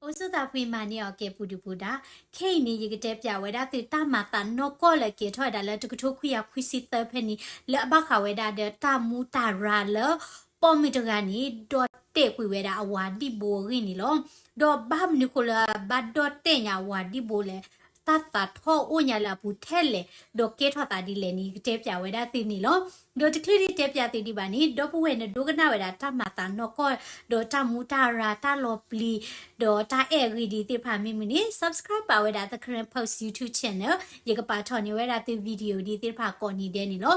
အိၣ်ဆူၣ်သးဖှံမၤန့ၢ်အီၤကဲပူၤဒုၣ်ပူၤဒါ, ခဲအံၤန့ၣ် ယကတဲပၠးဝဲဒၣ်သုတၢ်မၤသးနီၢ်ကီၢ်လၢကဲထီၣ်ဝဲဒၣ်လၢတကထိခွံကယၤခွံဆံသၢဖဲန့ၣ် လၢအဘၣ်ဃးဝဲဒၣ်ဒီးတၢ်မူတၢ်ရၤလၢ ပိာ်မုၣ်တဂၤန့ၣ် ဒီၣ်တဲာ်ကွံာ်ဝဲဒၣ်အဝၤဒံၣ်ဘိအဂ့ၢ်န့ၣ်လီၤ. ဒီးဘၣ်မနုၤဃိလၢဘၣ်ဒီၣ်တဲာ်ညါအဝၤဒံၣ်ဘိလဲၣ်, တၢ်သးထီၣ်အိၣ်ညါလၢအပူၤထဲလဲၣ်, ဒီးကဲထီၣ်သးဒ်လဲၣ်န့ၣ် ယကတဲပၠးဝဲဒၣ်သုန့ၣ်လီၤ. ဒီးတချုးဒံးတဲပၠးသုဒံးဘၣ်န့ၣ် ဒီပုၢ်ဝဲၢ်နဒိကနၣ်ဝဲဒၣ်တၢ်မၤသးနီၢ်ကီၢ် ဒီးတၢ်မူတၢ်ရၤ တၢ်လီၤပျံၤ ဒီးတၢ်အဲၣ်အဂ့ၢ်ဒ်သ့ၣ်တဖၣ်မ့ၢ်မုာ်န့ၣ် subscribe ပာ်ဝဲဒၣ် The Karen Post YouTube Channel, ယကပာ်ထီၣ်န့ၢ်ဝဲဒၣ်သု video ဒ်သ့ၣ်တဖၣ်ကိးနံၤဒဲးန့ၣ်လီၤ.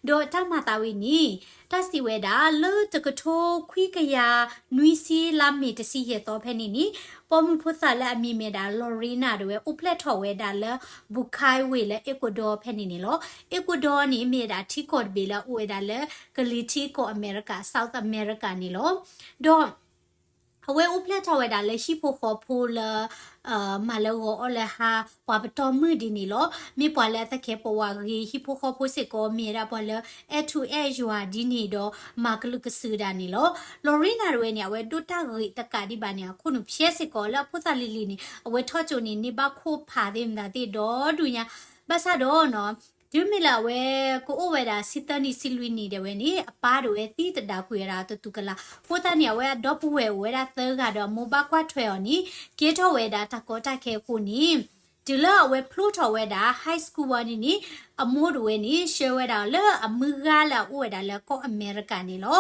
ဒီးတၢ်မၤသးဝဲန့ၣ် တၢ်စံးဝဲဒၣ်လၢတကထိခွံကယၤနွံဆံ လါမ့ၤတဆံယဲၢ်သီဖဲန့ၣ်န့ၣ် ပိာ်မုၣ်ဖိသၣ်လၢအမံၤမ့ၢ်ဒၣ် Lorena တဝဲ အိၣ်ဖျဲၣ်ထီၣ်ဝဲဒၣ်လၢ Bucay ဝ့ၢ်လၢ Ecuador ဖဲန့ၣ်န့ၣ်လီၤ. Ecuador န့ၣ် မ့ၢ်ဝဲဒၣ်ထံကီၢ်တဘ့ၣ်လၢအအိၣ်ဝဲဒၣ်လၢ ကလံၤထံးကီၢ်အမဲရကၤ South America န့ၣ်လီၤ. ဒီး အဝဲအိၣ်ဖျဲၣ်ထီၣ်ဝဲဒၣ်လၢဟံၣ်ဖိဃီဖိလၢ မၤလၢဂီၤအီၣ်လၢဟါ ပှၤပတီၢ်မုၢ်ဒ်န့ၣ်လီၤ. မ့ၢ်ပှၤလၢအသကဲးပဝးဂ့ၤ ဟံၣ်ဖိဃီဖိစ့ၢ်ကီး မ့ၢ်ဝဲဒၣ်ပှၤလၢအဲၣ်ထူအဲၣ်ယွၤဒ်န့ၣ်ဒီး မၤကလုာ်ကစုာ်ဒၣ်န့ၣ်လီၤ. Lorena တဝဲန့ၣ် အဝဲဒိးတၢ်ဂ့ၤတကးဒံးဘၣ်န့ၣ် အခိၣ်နူာ်ဖျဲးစ့ၢ်ကီးလၢအဖိသၣ်လံၤလံၤန့ၣ် အဝဲထီၣ်ကၠိန့ၣ် န့ၢ်ဘၣ်ခိၣ်ဖးသ့ၣ်မတၤသ့ၣ်ဒီဒူၣ်ညါ ဘၣ်ဆၣ်ဒီးနီၤ တုၤမ့ၢ်လၢအဝဲကအိၣ်ဝဲဒၣ်ဆံသၢနံၣ်ဆံလွံၢ်နံၣ်ဒၣ်ဝဲန့ၣ် အပၢ်တဝဲသံတဒါကွံာ်ဝဲဒၣ်တတူၢ်ကလာ်. အဃိသတးန့ၣ် အဝဲအဒီပုၢ်ဝဲၢ်အိၣ်ဝဲဒၣ်သၢဂၤဒီး အမိၢ်ဘၣ်ကွၢ်ထွဲအီၤန့ၣ် ကဲထီၣ်ဝဲဒၣ်တၢ်ကီတၢ်ခဲအဃိန့ၣ် တုၤလၢအဝဲဖျိထီၣ်ဝဲဒၣ် high school ဝဲန့ၣ်န့ၣ် အမိၢ်တဝဲန့ၣ် ဆှၢဝဲဒၣ်လၢအမုၢ်ဂၤလၢအအိၣ်ဝဲဒၣ်လၢကီၢ်အမဲရကၤန့ၣ်လီၤ.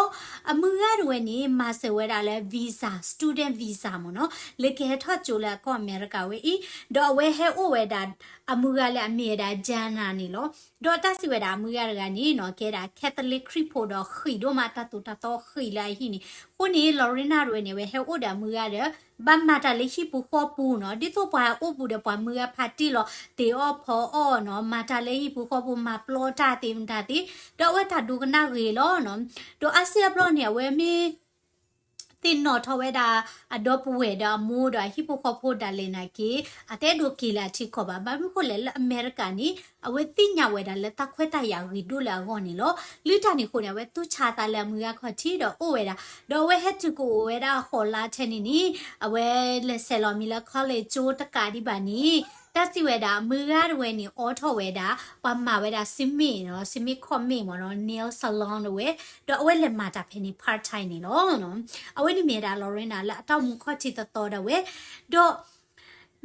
အမုၢ်ဂၤတဝဲန့ၣ် မၤစၢၤဝဲဒၣ်လၢ visa, student visa မ့ၢ်နီၤ လၢကဟဲထီၣ်ကၠိလၢကီၢ်အမဲရကၤဝဲအံၤ, ဒီးအဝဲဟဲအိၣ်ဝဲဒၣ် အမုၢ်ဂၤလၢအမ့ၢ်ဝဲဒၣ် Jana န့ၣ်လီၤ. ဒီးတၢ်စံးဝဲဒၣ်အမုၢ်ဂၤတဂၤန့ၣ်နီၤ ကဲဒၣ် Catholic ခရံာ်ဖိဒီးဃံးဒိၣ်မး တၢ်သိၣ်တၢ်သီဃံးလၢအဟံၣ်န့ၣ်, အဃိန့ၣ် Lorena တဝဲန့ၣ် အဝဲဟဲအိၣ်ဒီးအမုၢ်ဂၤဒီး ဘၣ်မၤတၢ်လၢဟံၣ်ပူၤဃီပူၤနီၤ, ဒ်သိးပှၤအိၣ်ပူၤဒီးပှၤမုၢ်ဂၤဖးတံၢ်လီၤ တ့ၤအီၣ်ဖီအီၣ်နီၤ, မၤတၢ်လၢဟံၣ်ပူၤဃီပူၤ မၤပျီတၢ်သ့ၣ်မတၤသ့ၣ်, ဒီးအဝဲတၢ်ဒိကနၣ်ဂ့ၤလီၤနီၤ. ဒီးအါစုအါဘျီန့ၣ် အဝဲမ့ၢ် သ့ၣ်နီၣ်ထီၣ်ဝဲဒၣ် အဒီပုၢ်ဝဲၢ်ဒီးအမိၢ်ဒီးအဟံၣ်ဖိဃီဖိဒၣ်လဲာ်နာ်က့ အတအဲၣ်ဒိးက့ၤလၢအထံကီၢ်ဘၣ်. ဘၣ်မနုၤဃိလဲၣ်လၢအမဲရကၤန့ၣ် အဝဲသ့ၣ်ညါဝဲဒၣ်လၢတၢ်ခွဲးတၢ်ယာ်ဂ့ၤဒိၣ်လၢအဂီၢ်န့ၣ်လီၤ. လၢတၢ်န့ၣ်အဃိန့ၣ် အဝဲတူၢ်ဆါသးလၢအမုၢ်ဂၤခီၣ်ထံးဒီးအိၣ်ဝဲဒၣ်, ဒီးအဝဲဟဲတုၤကအိၣ်ဝဲဒၣ်ဃိးလါထဲန့ၣ်န့ၣ် အဝဲလဲၤဆဲးလီၤမံၤလၢ college ကၠိတကးဒံးဘၣ်န့ၣ် တၢ်စံးဝဲဒၣ် အမုၢ်ဂၤတဝဲန့ၣ် အိးထီၣ်ဝဲဒၣ် ပှၤမၤဝဲဒၣ် စံမ့ၣ်နီၤ, စံမ့ၣ်ခီၣ်မ့ၣ်မ့ၢ်နီၤ, nail salon တဝဲ, ဒီးအဝဲလဲၤမၤတၢ်ဖဲန့ၣ် part time န့ၣ်လီၤ. အဝဲန့ၣ်မ့ၢ်ဝဲဒၣ် Lorena လၢအတၢ်အိၣ်မူခီၣ်ထံးသီသီဒၣ်ဝဲ, ဒီး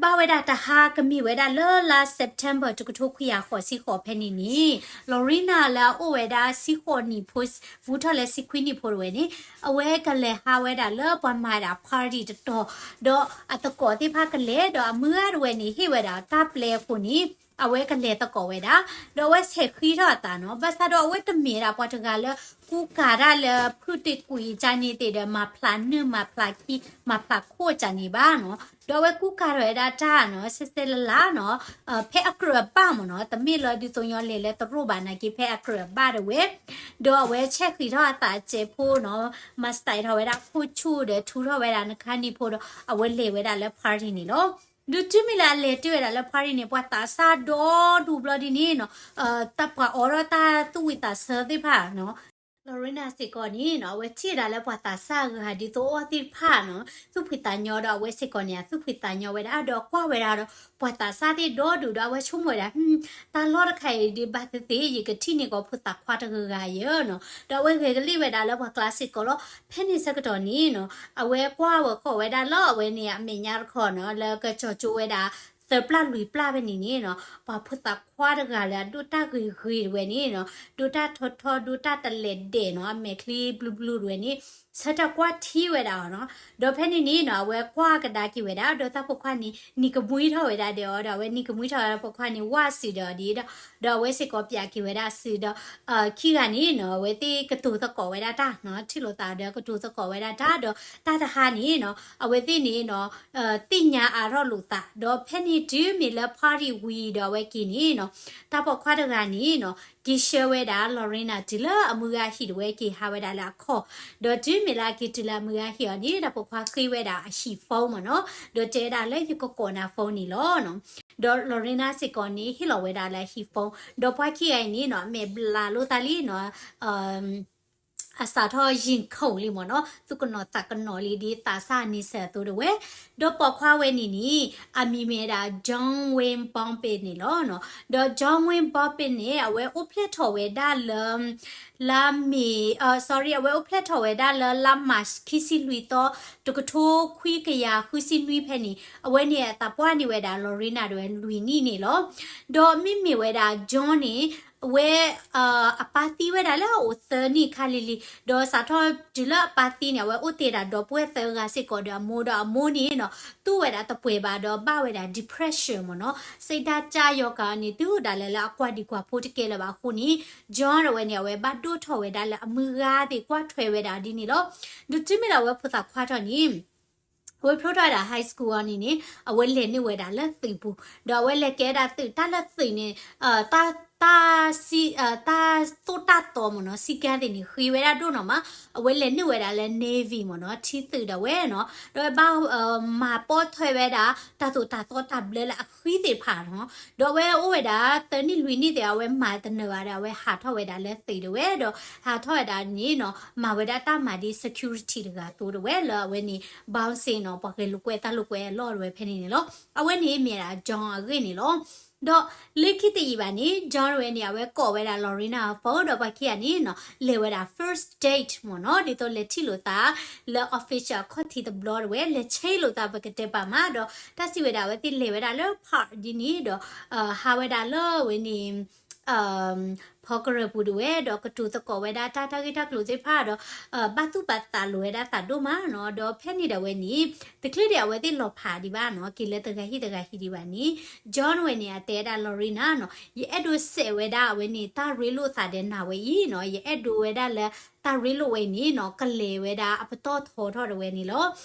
ဘၣ်ဝဲဒၣ်တဟါကမ့ၢ်ဝဲဒၣ်လၢလါ September တကထိခွံကယၤဃိးဆံဃိးဖဲန့ၣ်န့ၣ် Lorena လၢအအိၣ်ဝဲဒၣ်ဆံဃိးနံၣ်ဖိ ဘူးထီၣ်လၢဆံခွံနံၣ်ဖိတဝဲန့ၣ် အဝဲကလဲၤဟးဝဲဒၣ်လၢပှၤမၤဝဲဒၣ် party တတီၤ, ဒီးအသကိးသ့ၣ်တဖၣ်ကလဲၤ, ဒီးအမုၢ်ဂၤတဝဲန့ၣ် ဟ့ၣ်ဝဲဒၣ်တၢ်ပျဲအဃိန့ၣ် အဝဲကလဲၤသကိးဝဲဒၣ်, ဒီးအဝဲဆဲးဃံထီၣ်အသးနီၤ, ဘၣ်ဆၣ်ဒီးအဝဲတမ့ၢ်ဒၣ်ပှၤတဂၤလၢ ကူကၤတၢ်လၢဖုတ့ၢ်ကွံာ်ကန့ၣ်သ့ၣ်ဒီး မၤဖျါနုာ် မၤဖျါခံ မၤဖျါခိၣ်ကန့ၣ်ဘၣ်နီၤ, ဒီးအဝဲကူကၤထီၣ်ဝဲဒၣ်တၢ်နီၤ ဆဲးဆဲးလၤလၤနီၤ, ဖဲအကြၢးအဘၣ်မ့ၢ်နီၤ, တမ့ၢ်လၢဒ်သိးညီလဲၤလၢသရိာ်ဘၣ်နာ်က့ ဖဲအကြၢးအဘၣ်တဝဲ, ဒီးအဝဲဆဲးဃံထီၣ်အသးစဲးဖိနီၤ, မၤစဲးထီၣ်ဝဲဒၣ်ခိၣ်ဆူၣ်ဒီး ထူထီၣ်ဝဲဒၣ်နခါနံၤဖိဒီး အဝဲလဲၤဝဲဒၣ်လၢ party န့ၣ်လီၤ. ဒီးတုၤမ့ၢ်လၢအလဲၤတုၤဝဲဒၣ်လၢ party န့ၣ် ပှၤသးစၢ်ဒီဒူၣ်ဘျီဒ်န့ၣ်နီၤ, တၢ်ပှၤအိးထီၣ်တၢ်သူၣ်ဝံၣ်သးဆၢသ့ၣ်တဖၣ်နီၤ Lorena စ့ၢ်ကီးန့ၣ်နီၤ အဝဲထံၣ်ဝဲဒၣ်လၢပှၤသးစၢ်အဂၤဒ်သိးအီၣ်သ့ၣ်တဖၣ်နီၤ သူၣ်ဖှံသးညီဒီး အဝဲစ့ၢ်ကီးန့ၣ် အသူၣ်ဖှံသးညီဝဲဒၣ် ဒီးကွၢ်ဝဲဒၣ်ဒီး ပှၤသးစၢ်သ့ၣ်ဒီဒူၣ်ဒီး အဝဲဆိကမိၣ်ဝဲဒၣ် တၢ်လီၢ်တခါအံၤဒ်ဘၣ်သ့ၣ်သ့ၣ် ယကထံၣ်န့ၢ်ကီးဖိသၣ်ခွါတဂၤဂၤယဲနီၤ, ဒီးအဝဲဂဲၤကလံၣ်ဝဲဒၣ်လၢပှၤကျါစ့ၢ်ကီးလီၤ. ဖဲန့ၣ်ဆၢကတီၢ်န့ၣ်နီၤ အဝဲကွၢ်ဝဲဃီဝဲဒၣ်လၢအဝဲန့ၣ် အမဲာ်ညါတခီနီၤ လၢကကၠီၤကၠိဝဲဒၣ် သၢပျၢ်လွံၢ်ပျၢ်ဖဲန့ၣ်န့ၣ်နီၤ ပှၤဖိသၣ်ခွါတဂၤလၢအဒိၣ်တၢ်ဂ့ၤဂ့ၤတဝဲန့ၣ်နီၤ ဒိၣ်တၢ်ထီထီ ဒိၣ်တၢ်တလဲးဒဲးနီၤ အမဲာ်ချံဘျုးဘျုးတဝဲန့ၣ် ဆၢတၢ်ကွၢ်ထံဝဲဒၣ်အီၤနီၤ. ဒီးဖဲန့ၣ်န့ၣ်နီၤ အဝဲကွၢ်ကဒါက့ၤဝဲဒၣ် ဒီးတၢ်ပိာ်ခွါန့ၣ် နံၤကမှံထီၣ်ဝဲဒၣ်ဒီးအီၤဒီး အဝဲနံၤကမှံထီၣ်ဝဲဒၣ်တၢ်ပိာ်ခွါန့ၣ် ဝၣ်စုာ်ဒီးအီၤဒ်ဒီး ဒီးအဝဲစ့ၢ်ကီးပျးက့ၤဝဲဒၣ်စုာ်ဒီး ခံဂၤန့ၣ်နီၤ အဝဲသ့ၣ်ကတိၤသကိးဝဲဒၣ်တၢ်နီၤ ထံၣ်လိာ်သးဒီးကတိၤသကိးဝဲဒၣ်တၢ်ဒီး တၢ်တဟါန့ၣ်နီၤ အဝဲသ့ၣ်န့ၣ်နီၤ သ့ၣ်ညါအါထီၣ်လိာ်သး ဒီးဖဲန့ၣ်တုၤမ့ၢ်လၢ party ဝံၤဒီးအဝဲက့ၤန့ၣ်နီၤ တၢ်ပိာ်ခွါတဂၤန့ၣ်နီၤ က့ၤဆှၢဝဲဒၣ် Lorena တုၤလၢအမုၢ်ဂၤအဟံၣ်တဝဲ က့ၤဟးဝဲဒၣ်လၢအခီၣ်, ဒီးတုၤမ့ၢ်လၢအက့ၤတုၤလၢအမုၢ်ဂၤအဟံၣ်အီၤန့ၣ် တၢ်ပိာ်ခွါဃ့ဝဲဒၣ်အဟံၣ် phone မ့ၢ်နီၤ ဒီးတဲဝဲဒၣ်လၢယကကိးနၤ phone န့ၣ်လီၤနီၤ. ဒီး Lorena စ့ၢ်ကီးန့ၣ် ဟ့ၣ်လီၤဝဲဒၣ်လၢအဟံၣ် phone ဒီးပှၤခံဂၤအံၤန့ၣ်နီၤ အမဲာ်ဘျးလိာ်သးလံနီၤ အ အစးထီၣ်ယံာ်ခိၣ်လံမ့ၢ်နီၤ, သူၣ်ကနီၤသးကနီၤလံဒ်သးစၢ်န့ဆၢၣ်အသိးတဝဲ, ဒီးပိာ်ခွါဝဲန့ၣ်န့ၣ် အမံၤမ့ၢ်ဝဲဒၣ် John Wayne Botha န့ၣ်လီၤနီၤ. ဒီး John Wayne Botha န့ၣ် အဝဲအိၣ်ဖျဲၣ်ထီၣ်ဝဲဒၣ်လၢ လါမ့ၤ အ sorry အဝဲအိၣ်ဖျဲၣ်ထီၣ်ဝဲဒၣ်လၢလါမၢ်ၡး ခံဆံလွံၢ်သီ တကထိခွံကယၤဃုဆံနွံဖဲန့ၣ် အဝဲန့ၣ်အသးပှၢ်န့ၢ်ဝဲဒၣ် Lorena ဒၣ်ဝဲလွံၢ်နံၣ်န့ၣ်လီၤ. ဒီးမ့မ့ၢ်ဝဲဒၣ် John န့ၣ် အဝဲ အပၢ်သံဝဲဒၣ်လၢအအိၣ်သၢနံၣ်ခါလံၤလံၤ, ဒီးစးထီၣ်တုၤလၢအပၢ်သံန့ၣ် အဝဲအိၣ်တ့ၢ်ဒၣ်ဒီပုၢ်ဝဲၢ်သၢဂၤစ့ၢ်ကီးဒီးအမိၢ်ဒီးအမိၢ်န့ၣ်နီၤ တူၢ်ဝဲဒၣ်တပှဲၤဘၣ်ဒီးဘၣ်ဝဲဒၣ် depression မ့ၢ်နီၤ, စိတ်ဓာတ်ကျရောဂါ န့ၣ် တုၤဒၣ်လဲာ်လၢအကွၢ်ဒံးကွၢ်ဖိတကဲလၢၤဘၣ်အဃိန့ၣ် John ဒၣ်ဝဲန့ၣ် အဝဲဘၣ်ဒိၣ်ထီၣ်ဝဲဒၣ်လၢအမုၢ်ဂၤသ့ၣ်ကွၢ်ထွဲဝဲဒၣ်ဒ်န့ၣ်လီၤ. ဒီးတုၤမ့ၢ်လၢအဝဲဖိသၣ်ခွါထီၣ်န့ၣ် အဝဲဖျိထီၣ်ဝဲဒၣ် high school အီၤန့ၣ်န့ၣ် အဝဲလဲၤနုာ်ဝဲဒၣ်လၢသုးပူၤ, ဒီးအဝဲလဲၤကဲဒၣ်သုး တၢ်လၢသုးန့ၣ် တၢ် တၢ်စံ တၢ်သိၣ်တၢ်သီမ့ၢ်နီၤ စည်းကမ်းသ့ၣ်န့ၣ် ဃ့ဝဲဒၣ်ဒိၣ်နီၤမး, အဝဲလဲၤနုာ်ဝဲဒၣ်လၢ navy မ့ၢ်နီၤ ထံသုးဒၣ်ဝဲနီၤ, ဒီးအဝဲဘၣ် မၤပိာ်ထွဲဝဲဒၣ် တၢ်သိၣ်တၢ်သီတၢ်ဘျၢလၢအဃံသ့ၣ်တဖၣ်နီၤ, ဒီးအဝဲအိၣ်ဝဲဒၣ် သၢနံၣ်လွံၢ်နံၣ်သ့ၣ် အဝဲမၤတနၢၤဘၣ်ဒီး အဝဲဟးထီၣ်ဝဲဒၣ်လၢသုးဒၣ်ဝဲဒီး ဟးထီၣ်ဝဲဒၣ်န့ၣ်နီၤ မၤဝဲဒၣ်တၢ်မၤဒ် security တဂၤအသိးဒၣ်ဝဲလၢအဝဲန့ၣ် ဘီစ့နီၤ ပှၤဂဲၤလိာ်ကွဲတၢ်လိာ်ကွဲအလီၢ်ဒၣ်ဝဲဖဲန့ၣ်န့ၣ်လီၤ. အဝဲန့ၣ်မ့ၢ်ဒၣ် John အဂ့ၢ်န့ၣ်လီၤ. ဒီးလၢခံတယံာ်ဘၣ်န့ၣ် John ဝဲန့ၣ် အဝဲကိးဝဲဒၣ် Lorena အ phone ဒီးပှၤခံဂၤန့ၣ်နီၤ လဲၤဝဲဒၣ် first date မ့ၢ်နီၤ ဒ်သိးလဲၤထံၣ်လိာ်သး လၢ official အခီၣ်ထံးတဘျီဒၣ်ဝဲ လဲၤဆဲးလိာ်သးပကတဲပာ်မး ဒီးတၢ်စံးဝဲဒၣ်အဝဲသ့ၣ်လဲၤဝဲဒၣ်လၢ park ဒ်န့ၣ်ဒီး ဟးဝဲဒၣ်လၢအဝဲန့ၣ် ဖီကရၢၢ်ပူၤဒၣ်ဝဲ ဒီးကတိၤသကိးဝဲဒၣ်တၢ် တၢ်ဂ့ၢ်တၢ်ကျိၤသ့ၣ်တဖၣ်ဒီး ဘၣ်သူၣ်ဘၣ်သးလိာ်ဝဲဒၣ်သးဒိၣ်မးနီၤ, ဒီးဖဲန့ၣ်ဒၣ်ဝဲန့ၣ် တချုးဒံးအဝဲသ့ၣ်လီၤဖးဒံးဘၣ်နီၤ က့ၤလၢတဂၤဟံၣ်တဂၤဟံၣ်ဒံးဘၣ်န့ၣ် John ဝဲန့ၣ် အတဲဒၣ် Lorena နီၤ ယအဲၣ်ဒိးစဲးဝဲဒၣ်အဝဲန့ၣ် တၢ်ရ့လိာ်သးဒီးနၤဝဲအံၤနီၤ, ယအဲၣ်ဒိးဝဲဒၣ်လၢ တၢ်ရ့လိာ်ဝဲအံၤန့ၣ်နီၤ ကလဲၤဝဲဒၣ်အပတီၢ်ထီထီၣ်ဒၣ်ဝဲန့ၣ်လီၤ.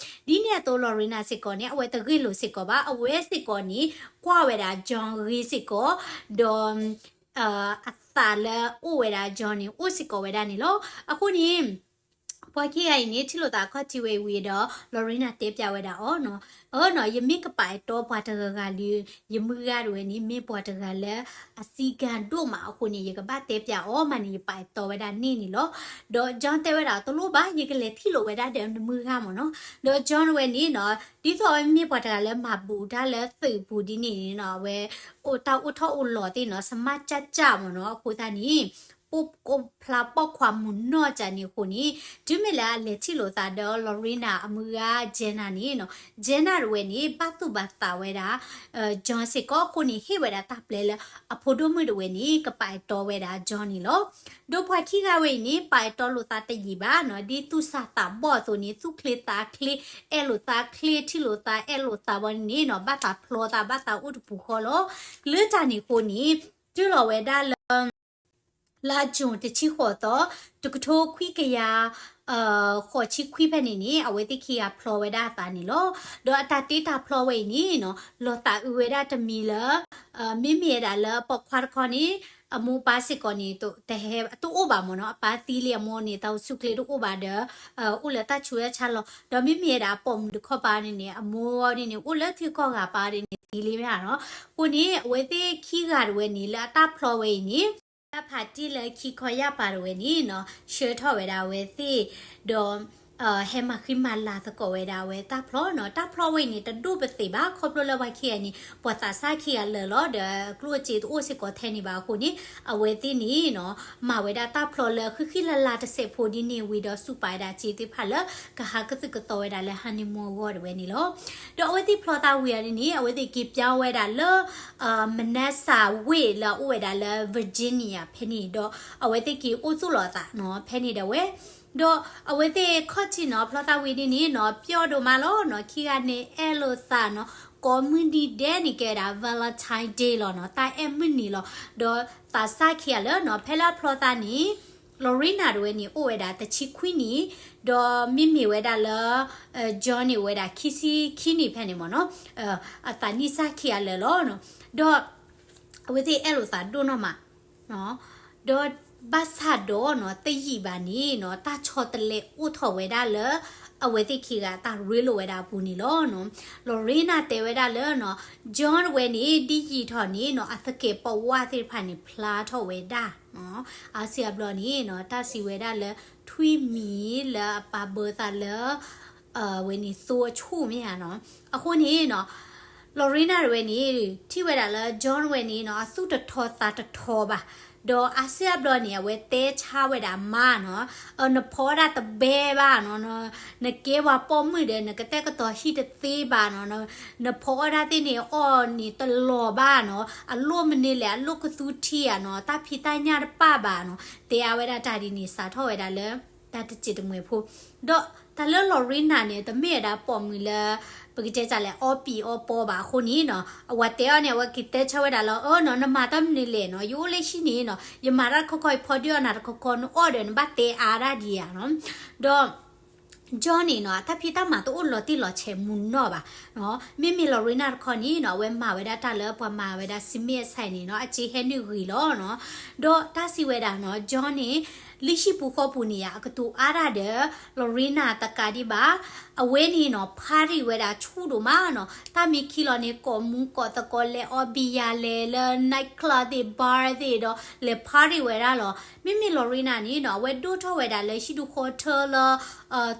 ဒ်န့ၣ်အသိး Lorena စ့ၢ်ကီးန့ၣ် အဝဲတဂ့ၢ်လိာ်စ့ၢ်ကီးဘၣ်, အဝဲစ့ၢ်ကီးန့ၣ် ကွၢ်ဝဲဒၣ် John ဂ့ၤစ့ၢ်ကီး ဒီး အသးလၢအိၣ်ဝဲဒၣ် John န့ၣ် အိၣ်စ့ၢ်ကီးဝဲဒၣ်န့ၣ်လီၤ. အဃိန့ၣ် ပှၤခံဂၤအံၤန့ၣ် ထံၣ်လိာ်သးအခီၣ်ထံးဝဲဝံၤဒီး Lorena တဲပၠးဝဲဒၣ်အီၤနီၤ, အၢနီၤ ယမ့ၢ်ကပာ်အဲၣ်တီပှၤတဂၤဂၤလံ, ယမုၢ်ဂၤဒၣ်ဝဲန့ၣ် မ့ၢ်ပှၤတဂၤလၢအစည်းကမ်းဒိၣ်မးအဃိန့ၣ် ယကဘၣ်တဲပၠးအီၤမးန့ၣ် ယပာ်အဲၣ်တီဝဲဒၣ်န့ၣ်န့ၣ်လီၤ. ဒီး John တဲဝဲဒၣ် တလိၣ်ဘၣ် ယကလဲၤထံၣ်လိာ်ဝဲဒၣ်ဒီးနမုၢ်ဂၤမ့ၢ်နီၤ, ဒီး John ဝဲန့ၣ်နီၤ ဒ်သိးအဝဲမ့ၢ်ပှၤတဂၤလၢမၤဘူးတၢ်လၢသုးပူၤဒ်န့ၣ်န့ၣ်နီၤ အဝဲ အိၣ်တၢ်အိၣ်ထီၣ်အိၣ်လီၤသ့ၣ်နီၤ စမးကၢ်ကၢ်မ့ၢ်နီၤ, အဃိသတးန့ၣ် ပိာ်ဖျါပိာ်ခွါမုၢ်နီၢ်ကၢ်န့ၣ်အဃိန့ၣ် တုၤမ့ၢ်လၢအလဲၤထံၣ်လိာ်သးဒီး Lorena အမုၢ်ဂၤ Jenna န့ၣ်နီၤ Jenna ဒၣ်ဝဲန့ၣ် ဘၣ်သူၣ်ဘၣ်သးဝဲဒၣ် John စ့ၢ်ကီးအဃိန့ၣ် ဟ့ၣ်ဝဲဒၣ်တၢ်ပျဲလၢအဖိဒိၣ်မုၣ်ဒၣ်ဝဲန့ၣ် ကပာ်အဲၣ်တီဝဲဒၣ် John န့ၣ်လီၤ. ဒီးပှၤခံဂၤဝဲအံၤန့ၣ် ပာ်အဲၣ်တီလိာ်သးတယံာ်ဘၣ်နီၤ, ဒ်သူၣ်စၢ်သးဘီၣ်အသိးန့ၣ် သူၣ်ချ့သးချ့ အဲၣ်လိာ်သးချ့ ထံၣ်လိာ်သးအဲၣ်လိာ်သးဘီန့ၣ်နီၤ ဘၣ်သးဖျီသး ဘၣ်သးအိၣ်တပူၤဃီလီၤ. လၢတၢ်န့ၣ်အဃိန့ၣ် တုၤလီၤဝဲဒၣ်လၢ လါ June တဆံဃိးသီ တကထိခွံကယၤ ဃိးဆံခွံဖဲန့ၣ်န့ၣ် အဝဲသ့ၣ်ခံဂၤဖျီဝဲဒၣ်အသးန့ၣ်လီၤ. ဒီးအတၢ်တ့တၢ်ဖျီဝဲအံၤန့ၣ်နီၤ လီၤသးအုးဝဲဒၣ်တမံၤလၢ မ့မ့ၢ်ဝဲဒၣ်လၢပိာ်ခွါတခီန့ၣ် အမိၢ်အပၢ်စ့ၢ်ကီးန့ၣ် တဟဲတအိၣ်ဘၣ်မ့ၢ်နီၤ, အပၢ်သံလံ အမိၢ်န့ၣ် တၢ်အိၣ်ဆူၣ်ချ့တအိၣ်ဘၣ်ဒီး အိၣ်လၢတၢ်ဆူးတၢ်ဆါလီၤ. ဒီးမ့မ့ၢ်ဝဲဒၣ်အပိာ်မုၣ်တခီပၤန့ၣ်န့ၣ် အမိၢ်န့ၣ်န့ၣ် အိၣ်လၢထံကီၢ်ဂၤပၤန့ၣ်န့ၣ် သံလံမ့ၢ်ဧါနီၤ. အဃိန့ၣ် အဝဲသ့ၣ်ခံဂၤဒၣ်ဝဲန့ၣ် လၢအတၢ်ဖျီဝဲအံၤန့ၣ် တၢ်ဖးတံၢ်လၢခံခီယၢ်ပၤဒၣ်ဝဲန့ၣ်နီၤ ဆှၢထီၣ်ဝဲဒၣ်အဝဲသ့ၣ် ဒီး ဟဲမၤဃံမၤလၤသကိးဝဲဒၣ်အဝဲတၢ်ဖျီနီၤ. တၢ်ဖျီဝဲအံၤန့ၣ် တဒိၣ်ပသ့ၣ်ဘၣ် ခီဖျိလၢပှၤခံဂၤန့ၣ် ပှၤသးစၢ်ခံဂၤလၢာ်လီၤ ဒီးကျိၣ်စ့တအိၣ်စ့ၢ်ကီးထဲန့ၣ်ဘၣ်အဃိန့ၣ် အဝဲသ့ၣ်န့ၣ်နီၤ မၤဝဲဒၣ်တၢ်ဖျီလၢဃံဃံလၤလၤတစဲးဖိဒ်န့ၣ်ဝံၤဒီး စူးပာ်ဝဲဒၣ်စ့သ့ၣ်တဖၣ်လၢ ကဟးကသုၣ်ကသီဝဲဒၣ်လၢ honeymoon အဂီၢ်ဒၣ်ဝဲန့ၣ်လီၤ. ဒီးအဝဲသ့ၣ်ဖျီသးဝံၤအီၤဒ်န့ၣ် အဝဲသ့ၣ်က့ၤပၠီဝဲဒၣ်လၢ Manassas ဝ့ၢ်လၢအအိၣ်ဝဲဒၣ်လၢ Virginia ဖဲန့ၣ်ဒီး အဝဲသ့ၣ်က့ၤအိၣ်သူၣ်လီၤအသးနီၤ ဖဲန့ၣ်ဒၣ်ဝဲ ဒီးအဝဲသ့ၣ်ခီၣ်ထံးနီၤ ဖျီသးဝံၤဒ်န့ၣ်နီၤ ပျီဒိၣ်မးလီၤနီၤ ခံဂၤန့ၣ်အဲၣ်လိာ်သးနီၤ ကိးမုၢ်နံၤဒဲးန့ၣ်ကဲဝဲဒၣ် Valentine Day လီၤနီၤ တၢ်အဲၣ်မုၢ်နံၤလီၤ. ဒီးသးစၢ်ခံဂၤလၢာ်နီၤ ဖဲလၢအဖျီသးန့ၣ် Lorena ဒၣ်ဝဲန့ၣ် အိၣ်ဝဲဒၣ်တဆံခွံနံၣ် ဒီးမ့မ့ၢ်ဝဲဒၣ်လၢ John န့ၣ် အိၣ်ဝဲဒၣ်ခံဆံခံနံၣ်ဖဲန့ၣ်မ့ၢ်နီၤ အသးနံၣ်စၢ်ခံဂၤလၢာ်လီၤ. ဒီး အဝဲသ့ၣ်အဲၣ်လိာ်သးဒိၣ်နီၢ်မး ဒီးဘၣ်ဆၣ်ဒီးနီၤ တယံာ်ဘၣ်န့ၣ်နီၤ တၢ်ဆီတလဲအိၣ်ထီၣ်ဝဲဒၣ်လၢ အဝဲသ့ၣ်ခံဂၤတၢ်ရ့လိာ်ဝဲဒၣ်အပူၤန့ၣ်လီၤနီၤ. Lorena တဲဝဲဒၣ်လၢနီၤ John ဝဲန့ၣ် ဒ်ယံာ်ထီၣ်န့ၣ်နီၤ အသကဲးပဝးသ့ၣ်တဖၣ်န့ၣ် ဖျါထီၣ်ဝဲဒၣ်နီၤ. အါစုအါဘျီန့ၣ်နီၤ တၢ်စံးဝဲဒၣ်လၢ ထွံၣ်မံၤလၢအပာ်ဘၢသးလၢ ဝဲန့ၣ်သိအဆူၣ်မ့ၢ်ဧါနီၤ. အဃိန့ၣ်နီၤ Lorena တဝဲန့ၣ် ထံၣ်ဝဲဒၣ်လၢ John ဝဲန့ၣ်နီၤ အသူၣ်တထီသးတထီဘၣ်. ဒီးအါစုအါဘျီန့ၣ် အဝဲတဲဆါဝဲဒၣ်အမါနီၤ, နဖီအီၣ်ဒၣ်တဘဲဘၣ်နီၤ, နကဲပှၤပိာ်မုၣ်ဒီး နကတဲာ်ကတီၤဟံၣ်တသ့ဘၣ်နီၤ, နဖီအီၣ်ဒၣ်သ့ၣ်န့ၣ် အီၣ်န့ၣ်တလီၤဘၣ်နီၤ, အလိၣ်မနုၤလဲၣ် အလိၣ်ကသူထံဧါနီၤ, တၢ်ဖံးတၢ်ညၣ်တပၣ်ဘၣ်နီၤ, တဲအါဝဲဒၣ်တၢ်ဒ်န့ၣ် စးထီၣ်ဝဲဒၣ်လၢ တၢ်တစဲးတမှဲၤဖိ ဒီးတၢ်လၢ Lorena န့ၣ် တမ့ၢ်ဝဲဒၣ်ပိာ်မုၣ်လၢ ပကတဲတၢ်လဲၣ်အီပံၤအီပီဘၣ်အဃိန့ၣ်နီၤ, အဝဲတဲအီၤန့ၣ် အဝဲက့ၤတဲဆၢဝဲဒၣ်လၢ အၢနီၤ နမၤတၢ်မနုၤလဲၣ်နီၤ, ယအိၣ်လၢဟံၣ်န့ၣ်နီၤ ယမၤတၢ်တခီခီ ယဖီဒုးအီၣ်နၤတခီခီ နအီၣ်ဒီးနဘၣ်တဲအါဒၣ်ဒံးဧါနီၤ. ဒီး John န့ၣ်နီၤ အတၢ်ဖံးတၢ်မၤတအိၣ်လီၤတံၢ်လီၤဆဲးမူနီၢ်ဘၣ်နီၤ, မ့မ့ၢ် Lorena တခီန့ၣ်နီၤ အဝဲမၤဝဲဒၣ်တၢ်လၢပှၤမၤဝဲဒၣ် စံမ့ၢ်အဆဲးန့ၣ်နီၤ အစ့ဟဲနုာ်ဂ့ၤလီၤနီၤ. ဒီးတၢ်စံးဝဲဒၣ်နီၤ John န့ၣ် လၢဟံၣ်ပူၤဃီပူၤန့ၣ် အကတိၤအါတၢ်ဒီး Lorena တကးဒံးဘၣ်, အဝဲန့ၣ်နီၤ ဖါရံၣ်ဝဲဒၣ်ဆူၣ်ဒိၣ်မးနီၤ, တၢ်မ့ၢ်ခံလီၤန့ၣ် ကိးမူကိးသကိး လဲၤအီၣ်ဘံယၤ လဲၤလၢ night club သ့ၣ် bar သ့ၣ်ဒီး လဲၤဖါရံၣ်ဝဲဒၣ်လီၤ. မ့မ့ၢ် Lorena န့ၣ်နီၤ အဝဲဒိၣ်ထီၣ်ဝဲဒၣ်လၢဟံၣ်ဒူၣ်ဃီထၢလၢ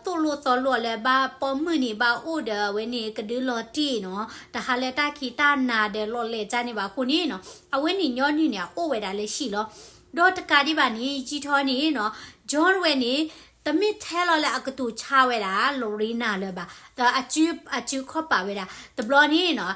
သိၣ်လိသီလိလၢဘၣ်ပိာ်မုၣ်န့ၣ် ဘၣ်အိၣ်ဒီးအဝဲန့ၣ် ကဒုလီၤတံၢ်နီၤ, တဟါလၢတၢ်ခံးတၢ်နၤဒီးလီၤလဲၤကၢ်န့ၣ်ဘၣ်အဃိန့ၣ်နီၤ, အဝဲန့ၣ်ညီနုၢ်န့ၣ် အအိၣ်ဝဲဒၣ်လၢဟံၣ်လီၤ. ဒီးတကးဒံးဘၣ်န့ၣ် ယံာ်ထီၣ်န့ၣ်နီၤ John ဝဲန့ၣ် တမ့ၢ်ထဲလီၤလၢအကတိၤဆါဝဲဒၣ် Lorena လၢၤဘၣ်, ဒီးအစုခီၣ်ပာ်ဝဲဒၣ် တဘျီန့ၣ်နီၤ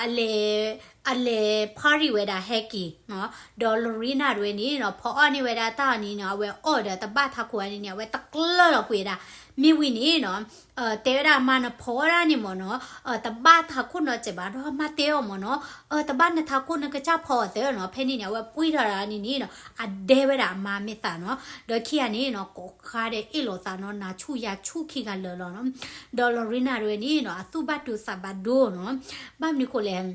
အလဲၤ အလဲၤဖါရံၣ်ဝဲဒၣ်ဟဲက့ၤနီၤ, ဒီး Lorena တဝဲန့ၣ်နီၤ ဖီအီၣ်န့ၢ်ဝဲဒၣ်တၢ်အီၤန့ၣ်နီၤ အဝဲအီၣ်ဒီးတဘၣ်ထးခိၣ်န့ၣ်န့ၣ် အဝဲတကျၢၢ်လီၤကွံာ်ဝဲဒၣ်. မ့ၢ်ဝံၤန့ၣ်နီၤ တဲဝဲဒၣ်အမါ နဖီအီၣ်ဒၣ်န့ၣ်မ့ၢ်နီၤ တဘၣ်ထးခိၣ်နီတစဲးဘၣ်, ဒီးအမါတဲအီၤမ့ၢ်နီၤ တဘၣ်နထးခိၣ် နကစၢ်ဖီအီၤသၢနီၤ. ဖဲန့ၣ်န့ၣ် အဝဲပှံၢ်ထီၣ်ဒၣ်န့ၣ်န့ၣ်နီၤ အဒဲဝဲဒၣ်အမါမဲာ်သးနီၤ, ဒီးခံဂၤန့ၣ်နီၤ ကိးဃါဒီးအ့ၣ်လိာ်သးနီၤ နၤဆူၣ်ယၤဆူၣ်ခံဂၤလၢာ်လီၤနီၤ. ဒီး Lorena တဝဲန့ၣ်နီၤ အသူၣ်ဘၣ်ဒိသးဘၣ်ဒိနီၤ, ဘၣ်မနုၤဃိလဲၣ်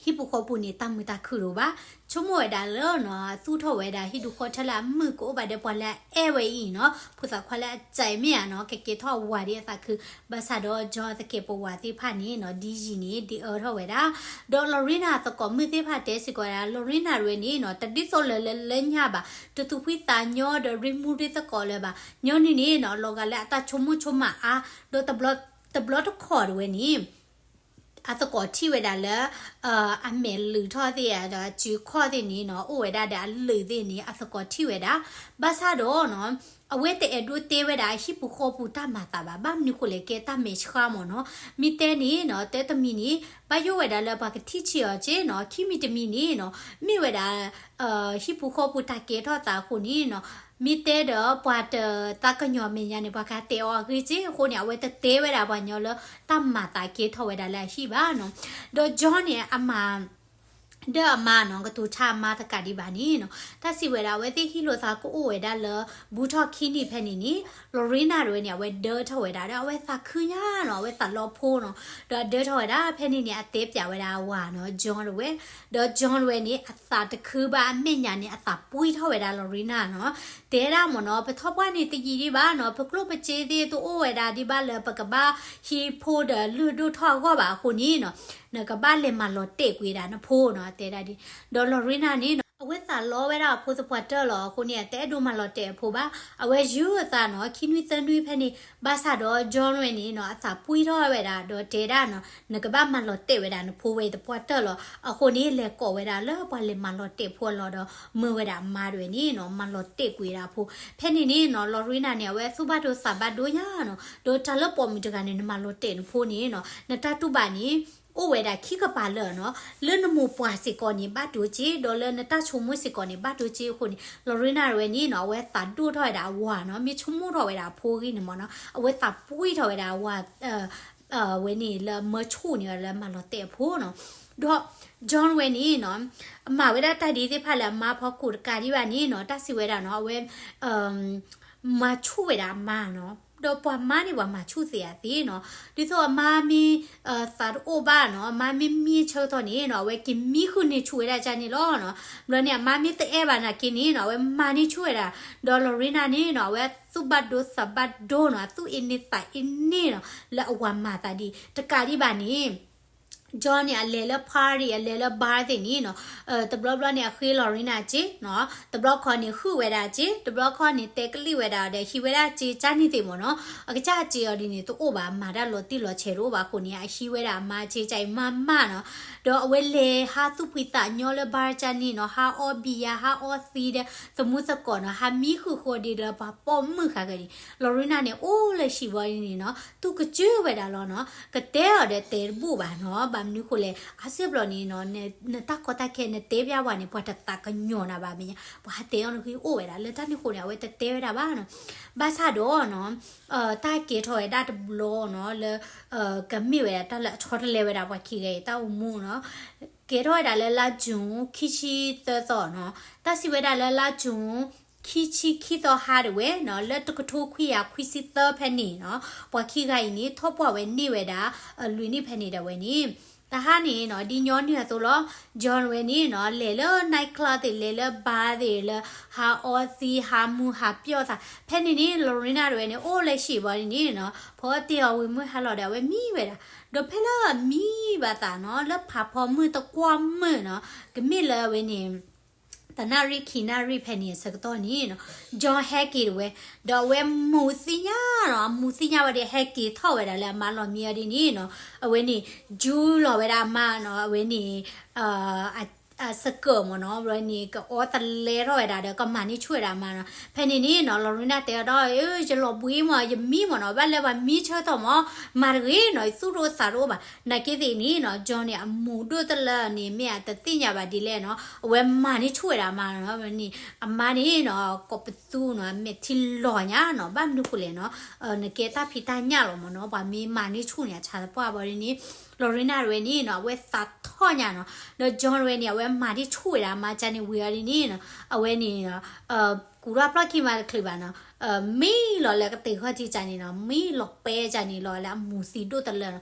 ဟံၣ်ပူၤဃီပူၤန့ၣ် တၢ်မုာ်တၢ်ခုၣ်တအိၣ်ဘၣ်, ဆိကမိၣ်ဝဲဒၣ်လၢနီၤ အသူၣ်ထီၣ်ဝဲဒၣ်ဟံၣ်ဒူၣ်ဃီထၢလၢအမုာ်ကအိၣ်ဘၣ်ဒီးပှၤလၢအအဲၣ်ဝဲအံၤနီၤ, ဖိသၣ်ခွါလၢအစဲးမ့ၢ်ဧါနီၤ ကကဲထီၣ်ဝၤဒ်အသးခု, ဘၣ်ဆၣ်ဒီး John သကဲးပဝးသ့ၣ်တဖၣ်န့ၣ်နီၤ ဒ်ယံာ်န့ၣ် ဒ်အၢထီၣ်ဝဲဒၣ်, ဒီး Lorena သကိးမုၣ်သ့ၣ်တဖၣ်တဲစ့ၢ်ကီးဝဲဒၣ် Lorena တဝဲန့ၣ်နီၤ တဒ်သိးလၢလၢညါဘၣ်, တသူၣ်ဖှံသးညီဒီးရ့မူရ့သကိးလၢၤဘၣ်, ညီနုၢ်န့ၣ်နီၤ လီၤဂာ်လၢအတၢ်ဆိကမိၣ်ဆိကမးအါ, ဒီးတဘျီတခီၣ်တဝဲန့ၣ် အသကိးထံၣ်ဝဲဒၣ်လၢ အမဲာ်လုာ်ထီၣ်သ့ၣ်ဧါဒီးအစုခီၣ်သ့ၣ်န့ၣ်နီၤ အိၣ်ဝဲဒၣ်ဒီးအလုာ်သ့ၣ်န့ၣ် အသကိးထံၣ်ဝဲဒၣ်, ဘၣ်ဆၣ်ဒီးနီၤ အဝဲတအဲၣ်ဒိးတဲဝဲဒၣ်အဟံၣ်ပူၤဃီပူၤတၢ်မၤသးဘၣ်, ဘၣ်မနုၤဃိလဲၣ် ကဲတၢ်မဲာ်ဆှးမ့ၢ်နီၤ, မ့ၢ်တဲန့ၣ်နီၤ တၢတမံၤန့ၣ် ဘၣ်ယိၣ်ဝဲဒၣ်လၢပှၤကထံၣ်ဆံးအီၤက့နီၤ, ခံမံၤတမံၤန့ၣ်နီၤ မ့ၢ်ဝဲဒၣ် ဟံၣ်ပူၤဃီပူၤတၢ်ကဲထီၣ်သးအဃိန့ၣ်နီၤ, မ့ၢ်တဲဒီးပှၤတသးကညီၤမဲာ်ညါန့ၣ် ပှၤကတဲအီၤအဂ့ၢ်က့, အဃိန့ၣ် အဝဲတတဲဝဲဒၣ်ပှၤညီလၢ တၢ်မၤသးကဲထီၣ်ဝဲဒၣ်လၢအဟံၣ်ဘၣ်နီၤ, ဒီး John န့ၣ် အမၤ ဒီးအမါနီၤ ကတိၤဆါအမါတကးဒံးဘၣ်န့ၣ်နီၤ, တၢ်စံးဝဲဒၣ် အဝဲသ့ၣ်ဟံၣ်လိာ်သးကအိၣ်ဝဲဒၣ်လၢ ဘူးထီၣ်ခံနံၣ်ဖဲန့ၣ်န့ၣ် Lorena တဝဲန့ၣ် အဝဲဒၢထီၣ်ဝဲဒၣ် ဒီးအဝဲသးခုညါနီၤ, အဝဲသးလီၤဖိနီၤ, ဒီးအဒၢထီၣ်ဝဲဒၣ် ဖဲန့ၣ်န့ၣ် အတဲပၠးဝဲဒၣ်အဝၤနီၤ John တဝဲ, ဒီး John တဝဲန့ၣ် အသးတခုဘၣ် အမဲာ်ညါန့ၣ် အသးပှံၢ်ထီၣ်ဝဲဒၣ် Lorena နီၤ, တဲဒၣ်မ့ၢ်နီၤ ပထီၣ်ပှၢ်န့ၣ်တယံာ်ဒံးဘၣ်နီၤ, ပကျိၣ်ပစ့သ့ၣ်တအိၣ်ဝဲဒၣ်ဒံးဘၣ်လၢပကဘၣ်ဟံးဖိဒီးလုၢ်ဒိၣ်ထီၣ်အဂီၢ်ဘၣ်အဃိန့ၣ်နီၤ, နကဘၣ်လဲၤမၤလီၤတဲာ်ကွံာ်ဒၣ်နဖိနီၤ, တဲဒၣ်ဒ်, ဒီး Lorena န့ၣ်နီၤ အဝဲသးလီဝဲဒၣ်အဖိသပှၢ်တၢၢ်လီၤအဃိန့ၣ် အတအဲၣ်ဒိးမၤလီၤတဲာ်အဖိဘၣ်, အဝဲယုၢ်အသးနီၤ ခံနွံသၢနွံဖဲန့ၣ်, ဘၣ်ဆၣ်ဒီး John ဝဲန့ၣ်နီၤ အသးပှံၢ်ထီၣ်ဝဲဒၣ် ဒီးတဲဒၣ်နီၤ နကဘၣ်မၤလီၤတဲာ်ဝဲဒၣ်နဖိဝဲသပှၢ်တၢၢ်လီၤ, အဃိန့ၣ် လဲၤကိးဝဲဒၣ်လၢပှၤလဲၤမၤလီၤတဲာ်ဖိအလီၢ်ဒီး မၢဝဲဒၣ်အမါတဝဲန့ၣ်နီၤ မၤလီၤတဲာ်ကွံာ်ဝဲဒၣ်အဖိ, ဖဲန့ၣ်န့ၣ်နီၤ Lorena န့ၣ် အဝဲသူၣ်ဘၣ်ဒိသးဘၣ်ဒိညါနီၤ, ဒီးတၢ်လၢပိာ်မုၣ်တဂၤန့ၣ် နမၤလီၤတဲာ်နဖိန့ၣ်နီၤ နတၢ်တူၢ်ဘၣ်န့ၣ် အိၣ်ဝဲဒၣ်ခံကပၤလၢာ်နီၤ, လၢနမိၢ်ပှၢ်စ့ၢ်ကီးန့ၣ် ဘၣ်ဒိက့, ဒီးလၢနတၢ်ဆိကမိၣ်စ့ၢ်ကီးန့ၣ် ဘၣ်ဒိက့အဃိန့ၣ် Lorena တဝဲန့ၣ်နီၤ အဝဲသးဒိၣ်ထီၣ်ဝဲဒၣ်အဝၤနီၤ, မ့ၢ်ဆိကမိၣ်ထီၣ်ဝဲဒၣ်အဖိအဂ့ၢ်န့ၣ်မ့ၢ်နီၤ အဝဲသးပှံၢ်ထီၣ်ဝဲဒၣ်အဝၤ ဝဲန့ၣ်လၢမၢဆူၣ်န့ၢ်ဝဲလၢမၤလီၤတဲာ်အဖိနီၤ, ဒီး John ဝဲန့ၣ်နီၤ အမၤဝဲဒၣ်တၢ်ဒ်သ့ၣ်တဖၣ်လၢအမါဖီခိၣ်တကးဒံးဘၣ်န့ၣ်နီၤ တၢ်စံးဝဲဒၣ်နီၤ အဝဲ မၤဆူၣ်ဝဲဒၣ်အမါနီၤ, ဒီးပှၤမါန့ၣ် ပှၤမၤဆူၣ်သ့ဧါသ့နီၤ. ဒ်သိးအမါမ့ၢ် သးတအိၣ်ဘၣ်နီၤ, အမါမ့ၢ်မံဆၢကတီၢ်န့ၣ်နီၤ, အဝဲက့ၤမံဃုာ်န့ၢ်ဆူၣ်ဝဲဒၣ်ကန့ၣ်လီၤနီၤ. ဘျီန့ၣ် အမါမ့ၢ်တအဲၣ်ဘၣ်နာ်က့န့ၣ်နီၤ, အဝဲမၤန့ၢ်ဆူၣ်ဝဲဒၣ်. ဒီး Lorena န့ၣ်နီၤ, အဝဲသူၣ်ဘၣ်ဒိသးဘၣ်ဒိနီၤ, အသူၣ်အ့န့သးအ့န့နီၤ, လၢအဝၤမၤသးဒ်တကးဒံးဘၣ်န့ၣ် John န့ၣ် အလဲၤလၢ party အလဲၤလၢ bar သ့ၣ်န့ၣ်နီၤ, တဘျီဘျီန့ၣ် အဃ့ Lorena စ့နီၤ, တဘျီခီန့ၣ် ဟုၣ်ဝဲဒၣ်စ့, တဘျီခီန့ၣ် တဲကလံၣ်ဝဲဒၣ်ဒီး ဟံးဝဲဒၣ်စ့ကန့ၣ်သ့ၣ်မ့ၢ်နီၤ. အကစၢ်စ့အီၤဒ်န့ၣ် တအိၣ်ဘၣ်, မၤတၢ်လီၤတံၢ်လီၤဆဲးတအိၣ်ဘၣ်အဃိန့ၣ် အဟံးဝဲဒၣ်အမါစ့ကန့ၣ်မးမးနီၤ. ဒီးအဝဲလဲၤဟးသူၣ်ဖှံသးညီလၢ bar ကန့ၣ်နီၤ, ဟးအီဘံယၤ, ဟးအီသံဒီး သမူသကိးနီၤ, ဟးမံဃုာ်ဃီဒ်လၢပှၤပိာ်မုၣ်ဃာ်ဂၤန့ၣ်. Lorena န့ၣ် အိၣ်လၢဟံၣ်ဘျီန့ၣ်နီၤ, သူၣ်ကစၢၢ်ဝဲဒၣ်လီၤနီၤ. ကတဲအီၤဒီးတဲတဘူၣ်ဘၣ်နီၤ, ဘၣ်မနုၤဃိလဲၣ်, အါစုဘျီန့ၣ်နီၤ, နတၢ်ကီတၢ်ခဲနတဲပျၢ်ပှၤန့ၣ် ပှၤတသးကညီၤနၤဘၣ်မ့ၢ်ညါ, ပှၤဟးတဲအီၤနဂ့ၢ်အိၣ်ဝဲဒၣ်လၢတၢ်န့ၣ်အဃိန့ၣ် အဝဲတတဲဝဲဒၣ်ဘၣ်နီၤ. ဘၣ်ဆၣ်ဒီးနီၤ, တၢ်ကဲထီၣ်ဝဲဒၣ်တဘျီနီၤ, လၢ ကမ့ၢ်ဝဲဒၣ်တၢ်လၢအဆီတလဲဝဲဒၣ်ပှၤခံဂၤအံၤတၢ်အိၣ်မူနီၤ. ကဲထီၣ်ဝဲဒၣ်လၢလါ June ခံဆံသၢသီနီၤ, တၢ်စံးဝဲဒၣ်လၢလါ June ခံဆံခံသီဟါဒၣ်ဝဲနီၤ, လၢတကထိခွံကယၤခွံဆံသၢဖဲန့ၣ်နီၤ, ပှၤခံဂၤအံၤန့ၣ် ထီၣ်ပှၢ်ဝဲန့ၢ်ဝဲဒၣ် လွံၢ်နံၣ်ဖဲန့ၣ်ဒၣ်ဝဲန့ၣ်. တဟါန့ၣ်နီၤ, ဒ်ညီနုၢ်အသိးလီၤ, John ဝဲန့ၣ်နီၤ, လဲၤလၢ night club သ့ၣ်, လဲၤလၢ bar သ့ၣ်, လၢဟးအီသံ, ဟးမူ, ဟးပျီၣ်သး. ဖဲန့ၣ်န့ၣ် Lorena တဝဲန့ၣ် အိၣ်လၢဟံၣ်ဘျီန့ၣ်နီၤ, ဖီတဲအီၤဝံၤမုၢ်ဟါလီၤဒီး အဝဲမံဝဲဒၣ်. ဒီးဖဲလၢအမံဘၣ်သးနီၤ, လၢဖးဖီမုၢ်တကွၢ်မုၢ်နီၤ, ကမ့ၢ်လၢအဝဲန့ၣ် တနၣ်ရံၣ်ခံနၣ်ရံၣ်ဖဲန့ၣ်အဆၢကတီၢ်န့ၣ်နီၤ, John ဟဲက့ၤတဝဲ, ဒီးအဝဲမူၤသ့ၣ်ညါနီၤ, အမူၤသ့ၣ်ညါဝဲဒီး ဟဲက့ၤထီၣ်ဝဲဒၣ်လၢအမါလီၢ်မံအီၤဒ်န့ၣ်နီၤ, အဝဲန့ၣ် ယူလီၤဝဲဒၣ်အမါနီၤ, အဝဲန့ၣ် အ အစကၢၢ်မ့ၢ်နီၤ, ဘျီန့ၣ် ကအီသလဲထီၣ်ဝဲဒၣ်ဒီး ကမၤန့ၢ်ဆူၣ်ဝဲဒၣ်အမါနီၤ. ဖဲန့ၣ်န့ၣ်နီၤ, Lorena တဲအီၤဒီး အၢ ယလီၤဘှံးမ့ၢ် ယမံမ့ၢ်နီၤ, ဘၣ်လၢပှၤမံဆၢကတီၢ်မ့ၢ် မၤတဂ့ၤနီၤ, ယသူၣ်တအိၣ်သးတအိၣ်ဘၣ်. နာ်က့သ့ၣ်န့ၣ်နီၤ, John န့ၣ် အမူၤဒိၣ်တလၢန့ၣ် မ့ၢ်အတသ့ၣ်ညါဘၣ်ဒ်လဲၣ်နီၤ, အဝဲမၤန့ၢ်ဆူၣ်ဝဲဒၣ်အမါနီၤ. န့ၣ် အမါန့ၣ်နီၤ, ကိးပသူနီၤ, အမဲာ်ထံလီၤညါနီၤ, ဘၣ်မနုၤဃိလဲၣ်နီၤ, နကဲတၢ်ဖံးတၢ်ညၣ်လီၤမ့ၢ်နီၤ, ပှၤမ့ၢ်မၤန့ၢ်ဆူၣ်န့ၣ် အဆါသပှၢ်ဘၣ်ဒ်န့ၣ် Lorena တဝဲန့ၣ်နီၤ, အဝဲသးထီၣ်ညါနီၤ, ဒီး John တဝဲန့ၣ် အဝဲမၤန့ၢ်ဆူၣ်ဝဲဒၣ်အမါကန့ၣ်ဝံၤအီၤဒ်န့ၣ်နီၤ, အဝဲန့ၣ် ကူးထီၣ်ဖျီၣ်ခံမးတချုးဘၣ်နီၤ, မံလီၤလၢကသ့ၣ်ခီၣ်ထံးကန့ၣ်နီၤ, မံလီၤပဲကန့ၣ်လီၤလၢအမူၤသံဒိၣ်တလၢနီၤ.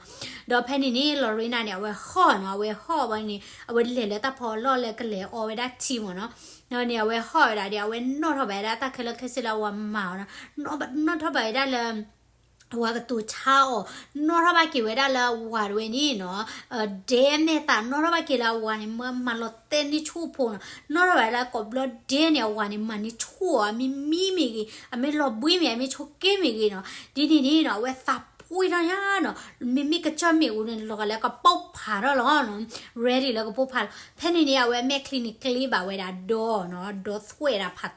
ဒီးဖဲန့ၣ်န့ၣ် Lorena န့ၣ် အဝဲဟီၣ်နီၤ, အဝဲဟီၣ်ဘၣ်န့ၣ် အဝဲလဲၤလၢတၢ်ဖီလီၢ်လၢကလဲၤအီဝဲဒၣ်ထံမ့ၢ်နီၤ. ဒီးန့ၣ် အဝဲဟီၣ်ဝဲဒၣ်ဒီး အဝဲနီၣ်ထီၣ်ဘၣ်ဝဲဒၣ်တၢ်ခဲလၢာ်ခဲဆ့လၢအဝၤမၤအီၤနီၤ, နီၣ်ထီၣ်ဘၣ်ဝဲဒၣ်လၢ အဝၤကတိၤဆါအီၤ, နီၣ်ထီၣ်ဘၣ်က့ၤဝဲဒၣ်လၢအဝၤတဝဲန့ၣ်နီၤ, ဒဲမဲာ်သး, နီၣ်ထီၣ်ဘၣ်က့ၤလၢအဝၤန့ၣ် မၤလီၤတဲာ်န့ၢ်ဆူၣ်ဖိနီၤ, နီၣ်ထီၣ်ဘၣ်လၢကိးဘျီဒဲန့ၣ် အဝၤန့ၣ် မၤန့ၢ်ဆူၣ်အီၤ, အမ့ၢ်မံမ့ၢ်ဂ့ၤ, အမ့ၢ်လီၤဘှံးမ့ၢ်ဂ့ၤ, အမ့ၢ်ဆိးက့မ့ၢ်ဂ့ၤနီၤ, ဒ်န့ၣ်န့ၣ်နီၤ အဝဲသးပှ့ၤထီၣ်ညါနီၤ, မ့မ့ၢ်ကစၢၢ်မ့ၣ်အူန့ၣ် လီၤဂာ်လၢကပိာ်ဖးထီၣ်လီၤနီၤ, ready လၢကပိာ်ဖးလီၤ. ဖဲန့ၣ်န့ၣ် အဝဲမဲာ်ချံန့ၣ်ကျ့ဘၣ်ဝဲဒၣ်ဒီနီၤ, ဒီသွဲၣ်ဒၣ်ဖး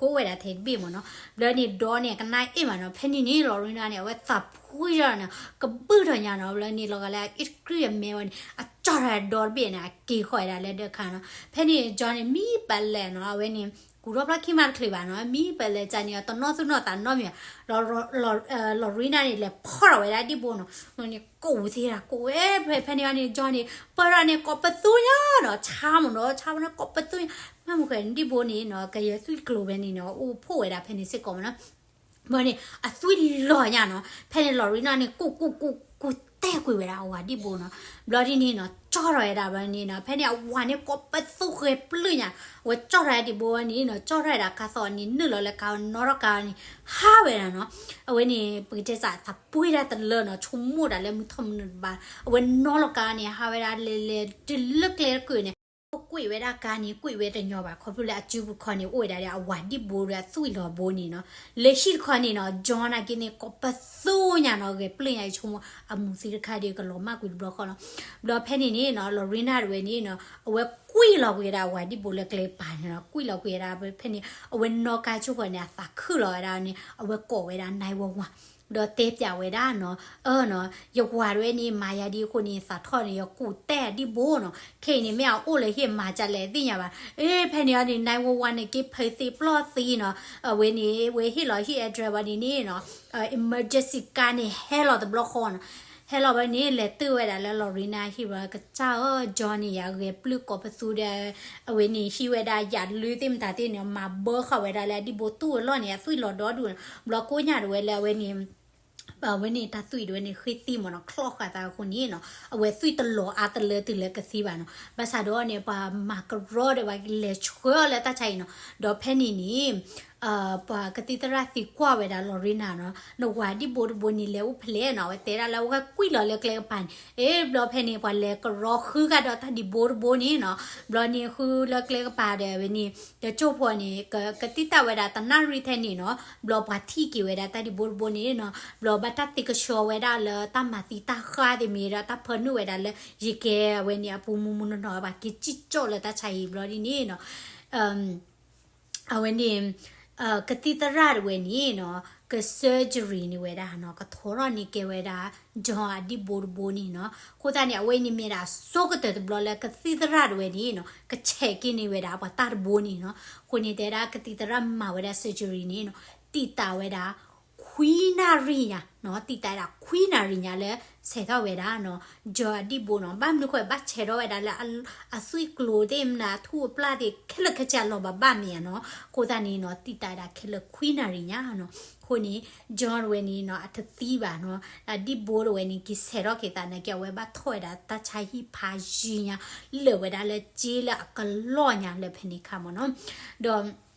ကိးဝဲဒၣ်ထဲတဘ့ၣ်မ့ၢ်နီၤ, ဘျီန့ၣ်ဒီန့ၣ် ကနၣ်အ့ၣ်မးနီၤ, ဖဲန့ၣ်န့ၣ် Lorena န့ၣ် အဝဲသးဖှံထီၣ်နီၤ, ကဘုၣ်ထီၣ်ညါနီၤ, ဘျီန့ၣ် လီၤဂာ်လၢအ့ၣ်တကြံၢ်အမဲာ်ဝဲန့ၣ် အကၠီၣ်ထီၣ်ဒီတဘ့ၣ်န့ၣ် အက့ၤဃီၤဝဲဒၣ်လၢဒၢးခါနီၤ, ဖဲန့ၣ် John န့ၣ် မံပလဲၣ်နီၤ, အဝဲန့ၣ် ကူးထီၣ်ဖျီၣ်ခံမးတချုးဘၣ်နီၤ, မံပလဲၣ်ကန့ၣ် တနီၣ်သူၣ်နီၣ်သးနီတမံၤဘၣ်, လီၤ Lorena န့ၣ် လဲၤဖီၣ်ထီၣ်ဝဲဒၣ်ဒံၣ်ဘိနီၤ, န့ၣ် ကိးသ့ဒၣ်ကိးဝဲ ဖဲဖဲန့ၣ်န့ၣ် John န့ၣ် ပၢၢ်ထီၣ်န့ၣ် ကိးပသူညါနီၤ, ဆါမ့ၢ်နီၤ, ဆါမ့ၢ်နီၤ ကိးပသူညါ, မ့ၢ်မနုၤဃိဒံၣ်ဘိန့ၣ်နီၤ, ကယဲၢ်သွံၣ်ကျိၤဖဲန့ၣ်နီၤ, အိၣ်ဖှိၣ်ဝဲဒၣ်ဖဲန့ၣ်စ့ၢ်ကီးမ့ၢ်နီၤ, ဘျီန့ၣ် အသွံၣ်လီၤညါနီၤ, ဖဲန့ၣ် Lorena န့ၣ် ကူးကူးကူးကူးတဲာ်ကွံာ်ဝဲဒၣ်အဝၤဒံၣ်ဘိနီၤ, ဘျီဒ်န့ၣ်နီၤ ကၠီၣ်ထီၣ်ဝဲဒၣ်ဘျီန့ၣ်နီၤ, ဖဲန့ၣ် အဝၤန့ၣ် ကိးပသူဂဲၤပျုၢ်ညါ, အဝဲကၠီၣ်ထီၣ်ဝဲဒၣ်ဒံၣ်ဘိဝဲန့ၣ်နီၤ, ကၠီၣ်ထီၣ်ဝဲဒၣ်ကါသီၣ်န့ၣ် နုာ်လီၤလၢကါဝဲ နီၣ်ထီၣ်ကါဝဲန့ၣ် ဟးဝဲဒၣ်နီၤ, အဝဲန့ၣ် ပကတဲစးသးပှ့ၤဒၣ်တလၢနီၤ, ဆိကမိၣ်ဒၣ်လၢမုၢ်ထီၣ်မနုၤတဘၣ်, အဝဲနီၣ်လီၤကါန့ၣ် ဟးဝဲဒၣ်လဲၤလဲၤတုၤလၢကျဲတကုာ်န့ၣ် ကွံာ်ဝဲဒၣ်ကါန့ၣ် ကွံာ်ဝဲတညီဘၣ်, ခီဖျိလၢအစုပူၤခီန့ၣ် အိၣ်ဝဲဒၣ်ဒီးအဝၤဒံၣ်ဘိဒီးအသွံၣ်လီၤဘိန့ၣ်နီၤ, လၢဟံၣ်တခီန့ၣ်နီၤ, John နာ်က့န့ၣ် ကိးပသူညါနီၤ, ဂဲၤပျုၢ်ညါ ယဆိကမိၣ် အမူၤသံတခါဒီးကလီၤမၢ်ကွံာ်တဘျီဃီလီၤ, ဘျီဖဲန့ၣ်န့ၣ်နီၤ Lorena တဝဲန့ၣ်နီၤ, အဝဲကွံာ်လီၤကွံာ်ဝဲဒၣ်အဝၤဒံၣ်ဘိလၢကျဲပၤန့ၣ်နီၤ, ကွံာ်လီၤကွံာ်ဝဲဒၣ်ဖဲန့ၣ် အဝဲနီၣ်ကါဆိဃီန့ၣ် အသးခုၣ်လီၤဝဲဒၣ်န့ၣ် အဝဲကိးဝဲဒၣ် nine one one ဒီးတဲပျးဝဲဒၣ်နီၤ, အၢနီၤ, ယဝၤတဝဲန့ၣ် မၤယၤဒ်အဃိန့ၣ် သးထီၣ်န့ၣ် ယကူးတဲာ်ဒံၣ်ဘိနီၤ, ခဲအံၤန့ၣ် မ့ၢ်အအိၣ်လၢဟံၣ်မၤဒ်လဲၣ်သ့ၣ်ညါဘၣ်, အ့ ဖဲန့ၣ်အီၤန့ၣ် nine one one န့ၣ် က့ၤဖုးသံပျီၢ်သံနီၤ, အဝဲန့ၣ် ဝဲဟ့ၣ်လီၤဟံၣ် address ဘၣ်ဒ်န့ၣ်နီၤ, emergency ကါန့ၣ်ဟဲလီၤတဘျီဃီနီၤ, ဟဲလီၤဝဲန့ၣ် လဲၤတုၤဝဲဒၣ်လၢ Lorena ဟံၣ်ဘျီ ကစၢ်ဧၢ John န့ၣ် ယဂဲၤပျုၢ်ကိးပသူဒီး အဝဲန့ၣ် ဟံးဝဲဒၣ်ယၣ်လုၢ်သ့ၣ်မတၤသ့ၣ်န့ၣ် မၤဘၢဃာ်ဝဲဒၣ်လၢအဒံၣ်ဘိတူၢ်အလီၢ်န့ၣ် အသွံၣ်လီၤဒီဒူၣ်န့ၣ် ဘျီကိးညၣ်ဒၣ်ဝဲလၢအဝဲန့ၣ် အဝဲန့ၣ်တၢ်သွံၣ်ဒၣ်ဝဲန့ၣ် ဃ့သံမ့ၢ်နီၤ ချီဃာ်သးအဃိန့ၣ်နီၤ အဝဲသွံၣ်တလီၤအါတလၢတုၤလၢကသံဘၣ်နီၤ ဘၣ်ဆၣ်ဒီးန့ၣ် ပှၤမၤကရီဒီးပှၤလဲၤဆှၢအီၤလၢတၢ်ဆါအံၤနီၤ ဒီးဖဲန့ၣ်န့ၣ် ပှၤကသံၣ်သရၣ်သံကွၢ်ဝဲဒၣ် Lorena နီၤ နဝၤဒံၣ်ဘိတဘိန့ၣ် လဲၤအိၣ်ဖဲလဲၣ်နီၤ အဝဲတဲဒၣ်လၢအဝဲကွံာ်လီၤလၢကျဲကပၤန့ၣ် အ့ ဘျီဖဲန့ၣ် ပှၤလဲၤကရီဃုကဒီးတၢ်ဒံၣ်ဘိတဘိန့ၣ်နီၤ ဘျီန့ၣ်ဃုလၢကျဲကပၤဒီးဝဲန့ၣ် တကၠိၢ်ဖိန့ၣ် ကသံၣ်သရၣ်ဝဲဒၣ်တနၣ်ရံၣ်ထဲန့ၣ်နီၤ ဘျီပှၤထံၣ်က့ၤဝဲဒၣ်တၢ်ဒံၣ်ဘိတဘိန့ၣ်နီၤ ဘျီဘၣ်တၢ်သ့ကဆှီဝဲဒၣ်လၢတၢ်မၤသံတၢ်ဃၢ်သ့ၣ်မ့ၢ်ဒီး တၢ်ဖၢနုာ်ဝဲဒၣ်လၢ ယကဲအဝဲန့ၣ် အပူၤမူမူနီၢ်နီၢ် ပှၤက့ၤစံၣ်ကၠီၣ်လၢတၢ်ဆါအံၤဘျီဒ်န့ၣ်နီၤ အဝဲန့ၣ် ကသံၣ်သရၣ်တဝဲန့ၣ်နီၤ က surgery န့ၢ်ဝဲဒၣ်နီၤ ကထိးထီၣ်န့ၢ်ကဲဝဲဒၣ် John အဒံၣ်ဘိတဘိန့ၣ်နီၤ အဃိသတးန့ၣ် အဝဲန့ၣ်မ့ၢ်ဒၣ်အဆိကတၢၢ်တဘျီလၢကသံၣ်သရၣ်တဝဲန့ၣ်နီၤ ကဆဲးက့ၤန့ၢ်ဝဲဒၣ်ပှၤတၢ်တဘိန့ၣ်နီၤ အဃိန့ၣ်တဲဒၣ်ကသံၣ်သရၣ်မၤဝဲဒၣ် surgery န့ၣ်နီၤ တံာ်တာ်ဝဲဒၣ် ခွံနၣ်ရံၣ်ညါနီၤ တံာ်တာ်ဝဲဒၣ်ခွံနၣ်ရံၣ်ညါလၢ ဆဲးထီၣ်ဝဲဒၣ်နီၤ John အဒံၣ်ဘိနီၤ ဘၣ်မနုၤဃိဘၣ်ဆဲးထီၣ်ဝဲဒၣ်လၢ အသွံၣ်ကျိၤသ့ၣ်မနၤ အထူၣ်အပျၢ်သ့ၣ် ခဲလၢာ်ခဲဆ့အလီၢ်ဘၣ်ဘၣ်မ့ၢ်ဧါနီၤ အဃိသတးန့ၣ်နီၤ တံာ်တာ်ဝဲဒၣ်ခဲလၢာ်ခွံနၣ်ရံၣ်ညါနီၤ အဃိန့ၣ် John တဝဲန့ၣ်နီၤ အတသံဘၣ်နီၤ အဒံၣ်ဘိတဝဲန့ၣ် က့ၤဆဲးထီၣ်က့ၤသးနာ်က့ အဝဲဘၣ်ထီၣ်ဝဲဒၣ်တၢ်ဆါဟံၣ်ဖးယံၤညါ လၢာ်ဝဲဒၣ်လၢကၠ့လၢအကလီၢ်ညါလၢဖဲန့ၣ်အခါမ့ၢ်နီၤ ဒီး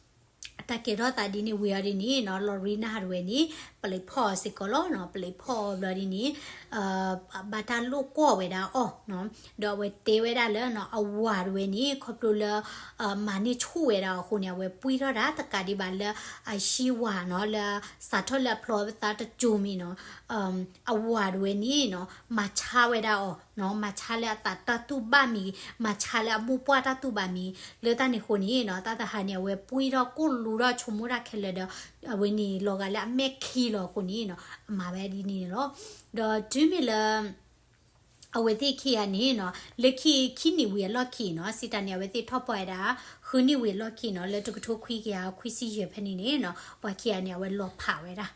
တၢ်ကဲထီၣ်သးဒ်န့ၣ်ဝံၤအီၤဒ်န့ၣ်နီၤ Lorena တဝဲန့ၣ် ပျဲဖီၣ်အီၤစ့ၢ်ကီးလီၤနီၤ ပျဲဖီၣ်အီၤဘျီဒ်န့ၣ် ဘၣ်တၢ်လိာ်ကွီၢ်ဝဲဒၣ်အီၤနီၤ ဒီးအဝဲတဲဝဲဒၣ်လၢနီၤ အဝၤတဝဲန့ၣ် ခီဖျိလၢ မၤန့ၢ်ဆူၣ်ဝဲဒၣ်အဃိန့ၣ် အဝဲပှံၢ်ထီၣ်ဒၣ်တကးဒံးဘၣ်လၢ အဟံၣ်ဝၤနီၤ လၢစးထီၣ်လၢအဖျီသးတစိၤမ့ၢ်နီၤ အဝၤတဝဲန့ၣ်နီၤ မၤဆါဝဲဒၣ်အီၤနီၤ မၤဆါလၢအသးတၢ်တူၢ်ဘၣ်မ့ၢ်ဂ့ၤ မၤဆါလၢအမိၢ်ပှၢ်တၢ်တူၢ်ဘၣ်မ့ၢ်ဂ့ၤ လၢတၢ်န့ၣ်အဃိန့ၣ်နီၤ တၢ်တဟါန့ၣ် အဝဲပှံၢ်ထီၣ်ကိၢ်လူထီၣ်ဆိကမိၣ်တၢ်ခဲလၢာ်ဒီး အဝဲန့ၣ်လီၤဂာ်လၢအမဲာ်ခံလီၤအဃိန့ၣ်နီၤ အမၤဝဲဒ်န့ၣ်န့ၣ်လီၤ. ဒီးတုၤမ့ၢ်လၢ အဝဲသ့ၣ်ခံဂၤန့ၣ်နီၤ လၢခံခံနံၣ်ဝံၤအလီၢ်ခံနီၤ စံးတၢ်န့ၣ် အဝဲသ့ၣ်ထီၣ်ပှၢ်ဝဲဒၣ် ဃုနံၣ်ဝံၤအလီၢ်ခံနီၤ လၢတကထိခွံကယၤခွံဆံယဲၢ်ဖဲန့ၣ်န့ၣ်နီၤ ပှၤခံဂၤန့ၣ် အဝဲလီၤဖးဝဲဒၣ်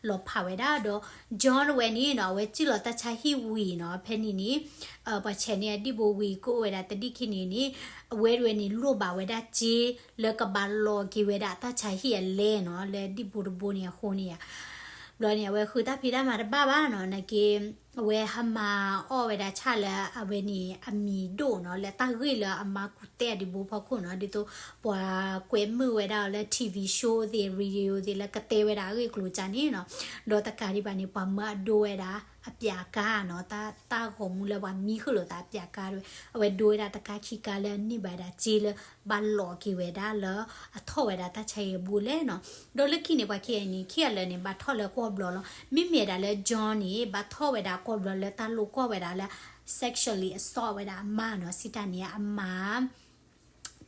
လီၤဖးဝဲဒၣ်ဒီး John တဝဲန့ၣ်နီၤ အဝဲစံၣ်လီၤတၢ်ဆါဟံၣ်ဝံၤနီၤ ဖဲန့ၣ်န့ၣ် ပှၤဆဲးန့ၢ်အဒံၣ်ဘိဝံၤကအိၣ်ဝဲဒၣ်တဒံၣ်ခံနံၣ်န့ၣ် အဝဲတဝဲန့ၣ်လိၣ်ဘၣ်ဝဲဒၣ်ကၠ့ လၢကဘၣ်လီၤက့ၤဝဲဒၣ်တၢ်ဆါဟံၣ်အလဲနီၤ လၢဒံၣ်ဘိတဘိန့ၣ်အဃိန့ၣ်ဧါ ဘျီန့ၣ် အဝဲဃုတၢ်ဖံးတၢ်မၤတဘၣ်ဘၣ်နီၤ နာ်က့ အဝဲဟးမၤအီၣ်ဝဲဒၣ်ဆၣ်လၢအဝဲန့ၣ်အမံၤဒိၣ်နီၤ လၢတၢ်ဂ့ၢ်လၢအမၤကူၣ်သဲအဒံၣ်ဘိဖီခိၣ်နီၤ ဒ်သိးပှၤကွဲမုာ်ဝဲဒၣ်အီၤလၢ ထံၣ်ဝံၤ show သ့ၣ် radio သ့ၣ် လၢကတဲဝဲဒၣ်အဂ့ၢ်အကျိၤကၢ်န့ၣ်နီၤ ဒီးတကးဒံးဘၣ်န့ၣ် ပှၤမၢအဒိဝဲဒၣ်အပျးကါနီၤ တၢ်ဂီၤမူလၢပှၤမံဃုာ်လိာ်သးအပျးကါတဝဲ အဝဲဒိဝဲဒၣ်တကါခံကါလၢန့ၢ်ဘၣ်ဒၣ်ကၠ့လၢ ဘၣ်လီၤက့ၤဝဲဒၣ်လၢ အထီၣ်ဝဲဒၣ်တၢ်ဆါဟံၣ်အဘူးအလဲနီၤ ဒီးလၢခံန့ၣ် ပှၤခံဂၤန့ၣ် ခံဂၤလၢာ်န့ၣ် ဘၣ်ထီၣ်လၢကွီၢ်ဘျီလီၤ. မ့မ့ၢ်ဒၣ်လၢ John န့ၣ် ဘၣ်ထီၣ်ဝဲဒၣ်ကွီၢ်ဘျီလၢတၢ်လိာ်ကွီၢ်ဝဲဒၣ်လၢ sexually assault ဝဲဒၣ်အမါနီၤ စံးတၢ်န့ၣ် အမါ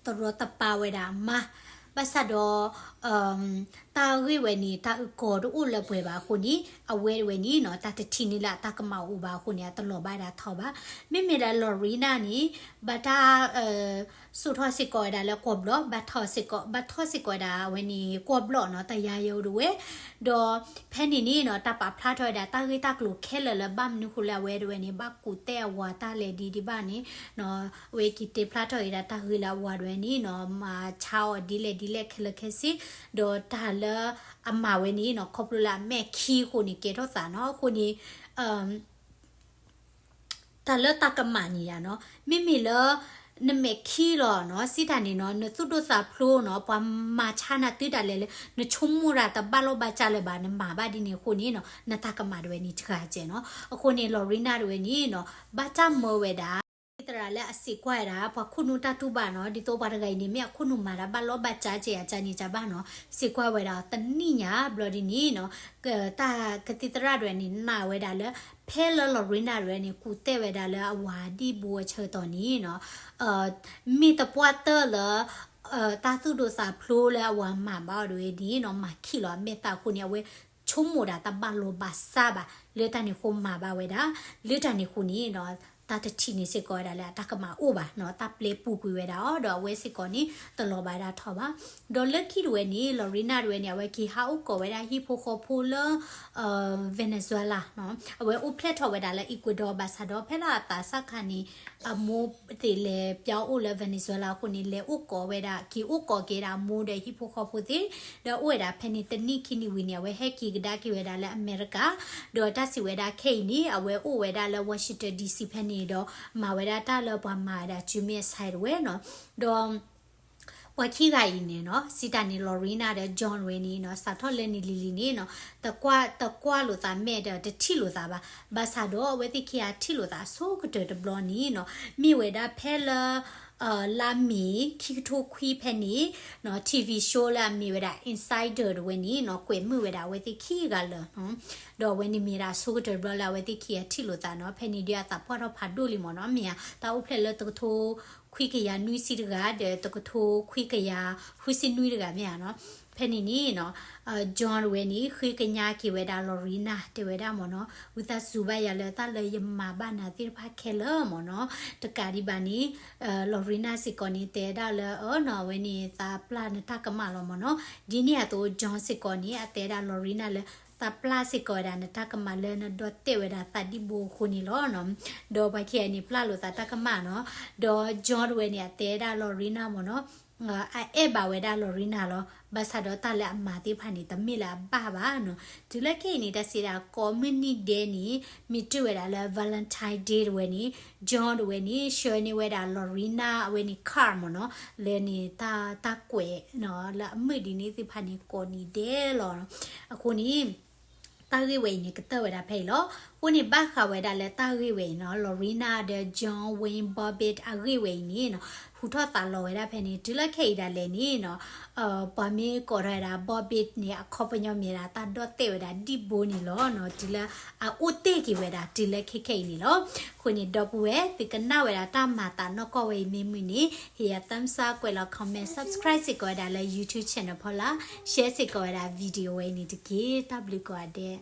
တရီတပါဝဲဒၣ်အမါ ဘၣ်ဆၣ်ဒီး တၢ်ဂ့ၢ်ဝဲန့ၣ် တၢ်အုၣ်ကီၤတအိၣ်လၢပှဲၤဘၣ်အဃိန့ၣ် အဝဲတဝဲန့ၣ်နီၤ တၢ်တထံၣ်န့ၢ်လၢအတၢ်ကမၣ်အိၣ်ဘၣ်အဃိန့ၣ် အတလီၤဘၣ်ဒၣ်ထီဘၣ်. မ့မ့ၢ်ဒၣ် Lorena န့ၣ် ဘၣ်တၢ် စိာ်ထီၣ်စ့ၢ်ကီးဝဲဒၣ်လၢကွီၢ်ဘျီ ဘၣ်ထီၣ်စ့ၢ်ကီး ဘၣ်ထီၣ်စ့ၢ်ကီးဝဲဒၣ် အဝဲန့ၣ်ကွီၢ်ဘျီနီၤ တယါယဲအိၣ်တဝဲ ဒီးဖဲန့ၣ်န့ၣ်နီၤ တၢ်ပာ်ဖျါထီၣ်ဝဲဒၣ်တၢ်ဂ့ၢ်တၢ်ကျိၤခဲလၢာ်လၢ ဘၣ်မနုၤဃိလၢအဝဲတဝဲန့ၣ် ဘၣ်ကူၣ်သဲအဝၤတၢ်လဲၤဒ်ဒံးဘၣ်န့ၣ်နီၤ အဝဲက့ၤတဲဖျါထီၣ်ဝဲဒၣ်တၢ်ဂ့ၢ်လၢအဝၤတဝဲန့ၣ်နီၤ မၤဆါအီၤဒ်လဲၣ်ဒ်လဲၣ်ခဲလၢာ်ခဲဆ့ ဒီးတၢ်လၢအမၤဝဲန့ၣ်နီၤ ခီဖျိလၢအမဲာ်ခံအဃိန့ၣ် ကဲထီၣ်သးနီၤ အဃိန့ၣ် တၢ်လၢတၢ်ကမၣ်န့ၣ်ယါနီၤ မ့မ့ၢ်လၢ နမဲာ်ခံလီၤနီၤ စံးတၢ်န့ၣ်နီၤ နသူၣ်ဒိၣ်သးဖျိးနီၤ ပှၤမၤဆါနၤတုၤဒၣ်လဲာ်လၢ နဆိကမိၣ်တၢ်တဘၣ်လီၢ်ဘၣ်စးလၢၤဘၣ် နမၤဘၣ်ဒ်န့ၣ်အဃိန့ၣ်နီၤ နတၢ်ကမၣ်တဝဲန့ၣ် စှၤကဲးနီၤ အဃိန့ၣ် Lorena တဝဲန့ၣ်နီၤ ဘၣ်တၢ်မၢဝဲဒၣ် သရၣ်လၢအစံးကွၢ်ဝဲဒၣ် ပှၤခိၣ်နူာ်တၢ်တူၢ်ဘၣ်နီၤ ဒ်သိးပှၤတဂၤအံၤန့ၣ် မ့ၢ်အခိၣ်နူာ်မၤတၢ်ဘၣ်လီၢ်ဘၣ်စးကဲးယါကန့ၣ်ကဘၣ်နီၤ စံးကွၢ်ဝဲဒၣ်တနံၣ်ညါဘျီဒ်န့ၣ်နီၤ တၢ်ကသံၣ်သရၣ်တဝဲန့ၣ် နာ်ဝဲဒၣ်လၢ ဖဲလၢ Lorena တဝဲန့ၣ် ကူၣ်သဲဝဲဒၣ်လၢအဝၤဒံၣ်ဘိအဆၢကတီၢ်န့ၣ်နီၤ မ့ၢ်တပှၢ်တၢၢ်လၢ တၢ်သူၣ်ဒိၣ်သးဖျိးလၢအဝၤမၤဘၣ်အီၤတဝဲန့ၣ်နီၤ မၤခံးလီၤအမဲာ်သးအဃိန့ၣ် အဝဲဆိကမိၣ်ဒၣ်တၢ်ဘၣ်လီၢ်ဘၣ်စးဘၣ် လၢတၢ်န့ၣ်အဃိမၤဘၣ်ဝဲဒၣ်, လၢတၢ်န့ၣ်အဃိန့ၣ်နီၤ, တၢ်တထံၣ်န့ၣ်စ့ၢ်ကီးဝဲဒၣ်လၢအတၢ်ကမၣ်အိၣ်ဘၣ်နီၤ, တၢ်ပျဲပူၤကွံာ်ဝဲဒၣ်အီၤ, ဒီးအဝဲစ့ၢ်ကီးန့ၣ် တလီၤဘၣ်ဒၣ်ထီၣ်ဘၣ်. ဒီးလၢခံတဝဲန့ၣ် Lorena တဝဲန့ၣ် အဝဲက့ၤဟးအိၣ်ကီးဝဲဒၣ်ဟံၣ်ဖိဃီဖိလၢ Venezuela နီၤ, အဝဲအိၣ်ဖျဲၣ်ထီၣ်ဝဲဒၣ်လၢ Ecuador ဘၣ်ဆၣ်ဒီး ဖဲလၢအသးစၢ်ခါန့ၣ် အမိၢ်သ့ၣ်လဲၤပၠီအိၣ်လၢ Venezuela အဃိန့ၣ် လဲၤအိၣ်ကီးဝဲဒၣ်, က့ၤအိၣ်ကီးက့ၤဒၣ်အမိၢ်ဒီးဟံၣ်ဖိဃီဖိသ့ၣ်, ဒီးအိၣ်ဝဲဒၣ်ဖဲန့ၣ်တနံၣ်ခံနံၣ်ဝံၤန့ၣ် အဝဲဟဲက့ၤကဒါက့ၤဝဲဒၣ်လၢအမဲရကၤ, ဒီးတၢ်စံးဝဲဒၣ်ခဲအံၤန့ၣ် အဝဲအိၣ်ဝဲဒၣ်လၢ Washington D C ဖဲန့ၣ်ဒီး မၤဝဲဒၣ်တၢ်လၢပှၤမၤဝဲဒၣ် genocide တဝဲနီၤ, ဒီး ပှၤခံဂၤအံၤန့ၣ်နီၤ, စံးတၢ်န့ၣ် Lorena ဒီး John ဝဲန့ၣ်နီၤ, စးထီၣ်လၢနံၤလံၤလံၤန့ၣ်နီၤ, တကွၢ်, တကွၢ်လိာ်သးမဲာ်ဒီးတထံၣ်လိာ်သးဘၣ်. ဘၣ်ဆၣ်ဒီးအဝဲသ့ၣ်ခံဂၤထံၣ်လိာ်သးအဆိကတၢၢ်တဘျီန့ၣ်နီၤ, မ့ၢ်ဝဲဒၣ်ဖဲလၢ လါမ့ၤ ခံကထိခွံဖဲန့ၣ်နီၤ, TV show လၢအမ့ၢ်ဝဲဒၣ် Insider တဝဲန့ၣ်နီၤ, ကွဲးမုာ်ဝဲဒၣ်အဝဲသ့ၣ်ခံဂၤလၢာ်နီၤ, ဒီးအဝဲန့ၣ်မ့ၢ်ဒၣ်အဆိကတၢၢ်တဘျီလၢအဝဲသ့ၣ်ခံဂၤထံၣ်လိာ်သးနီၤ, ဖဲန့ၣ်ဒီးအသးပှၢ်ထီၣ်ဖးဒိၣ်လံမ့ၢ်နီၤ, မ့ၢ်ဧါ, တၢ်အိၣ်ဖျဲၣ်လၢတကထိ ခွံကယၤနွံဆံတဂၤ ဒီးတကထိခွံကယၤဃုဆံနွံတဂၤ မ့ၢ်ဧါနီၤ. ဖဲန့ၣ်န့ၣ်နီၤ, John တဝဲန့ၣ် ဃ့ကညးက့ၤဝဲဒၣ် Lorena တဲဝဲဒၣ်မ့ၢ်နီၤ, ဝံသးစူၤဘၣ်ယၤလၢတၢ်လၢယမၤဘၣ်နၤသ့ၣ်တဖၣ်ခဲလၢာ်မ့ၢ်နီၤ, တကးဒံးဘၣ်န့ၣ် Lorena စ့ၢ်ကီးန့ၣ် တဲဒၣ်လၢအနီၤ အဝဲန့ၣ်သးပျၢ်နတၢ်ကမၣ်လီၤမ့ၢ်နီၤ. ဒ်န့ၣ်အသိး John စ့ၢ်ကီးန့ၣ် အတဲဒၣ် Lorena လၢ သးပျၢ်စ့ၢ်ကီးဝဲဒၣ်နတၢ်ကမၣ်လၢနဒီၣ်တဲာ်ဝဲဒၣ်သးဒံၣ်ဘိအဃိန့ၣ်လီၤနီၤ. ဒီးပှၤခံဂၤန့ၣ်ပျၢ်လိာ်သးတၢ်ကမၣ်နီၤ. ဒီး John တဝဲန့ၣ် အတဲဒၣ် Lorena မ့ၢ်နီၤ, အအဲၣ်ဘၣ်ဝဲဒၣ် Lorena လီၤ. ဘၣ်ဆၣ်ဒီးတၢ်လၢအမၤသ့ၣ်တဖၣ်န့ၣ် တမ့ၢ်လၢအဘၣ်ဘၣ်နီၤ. တုၤလၢခဲအံၤန့ၣ် တၢ်စံးဒၣ်ကိးမုၢ်နံၤဒဲးန့ၣ် မ့ၢ်တုၤဝဲဒၣ်လၢ Valentine Day တဝဲန့ၣ် John တဝဲန့ၣ် ဆှၢန့ၢ်ဝဲဒၣ် Lorena အဝဲန့ၣ် card မ့ၢ်နီၤ, လၢန့ၣ်တၢ်, တၢ်ကွဲးနီၤ, လၢအမုာ်ဒ်န့ၣ်သ့ၣ်တဖၣ်န့ၣ် ကိးနံၤဒဲးလီၤ. အဃိန့ၣ် တၢ်ဂ့ၢ်ဝဲအံၤန့ၣ် ကတၢၢ်ဝဲဒၣ်ဖဲအံၤလီၤ. အဃိန့ၣ် ဘၣ်ဃးဝဲဒၣ်လၢတၢ်ဂ့ၢ်ဝဲအံၤနီၤ, Lorena ဒီး John Wayne Bobbitt အဂ့ၢ်ဝဲအံၤန့ၣ်နီၤ, ဟူးထီၣ်သးလီၤဝဲဒၣ်ဖဲန့ၣ် တုၤလၢခဲအံၤဒၣ်လဲာ်န့ၣ်နီၤ, ပှၤမ့ၢ်ကိးထီၣ်ဝဲဒၣ် Bobbitt န့ၣ် အခီပညီမ့ၢ်ဒၣ်တၢ်ဒီၣ်တဲာ်ဝဲဒၣ်ဒံၣ်ဘိန့ၣ်လီၤနီၤ, တုၤလၢအအိၣ်တ့ၢ်က့ၤဝဲဒၣ် တုၤလၢခဲခဲအံၤန့ၣ်လီၤ. အဃိန့ၣ် ဒီပုၢ်ဝဲၢ် သုကနၣ်ဝဲဒၣ်တၢ်မၤသးနီၢ်ကီၢ်ဝဲအံၤမ့ၢ်မုာ်န့ၣ် ဟ့ၣ်ယၤ thumbs up ကွဲးလီၤ comment, subscribe စ့ၢ်ကီးဝဲဒၣ်လၢ YouTube channel ဖီလာ်, share စ့ၢ်ကီးဝဲဒၣ် video ဝဲအံၤန့ၣ်တက့ၢ်. တၢ်ဘျုးကိးဂၤဒဲး.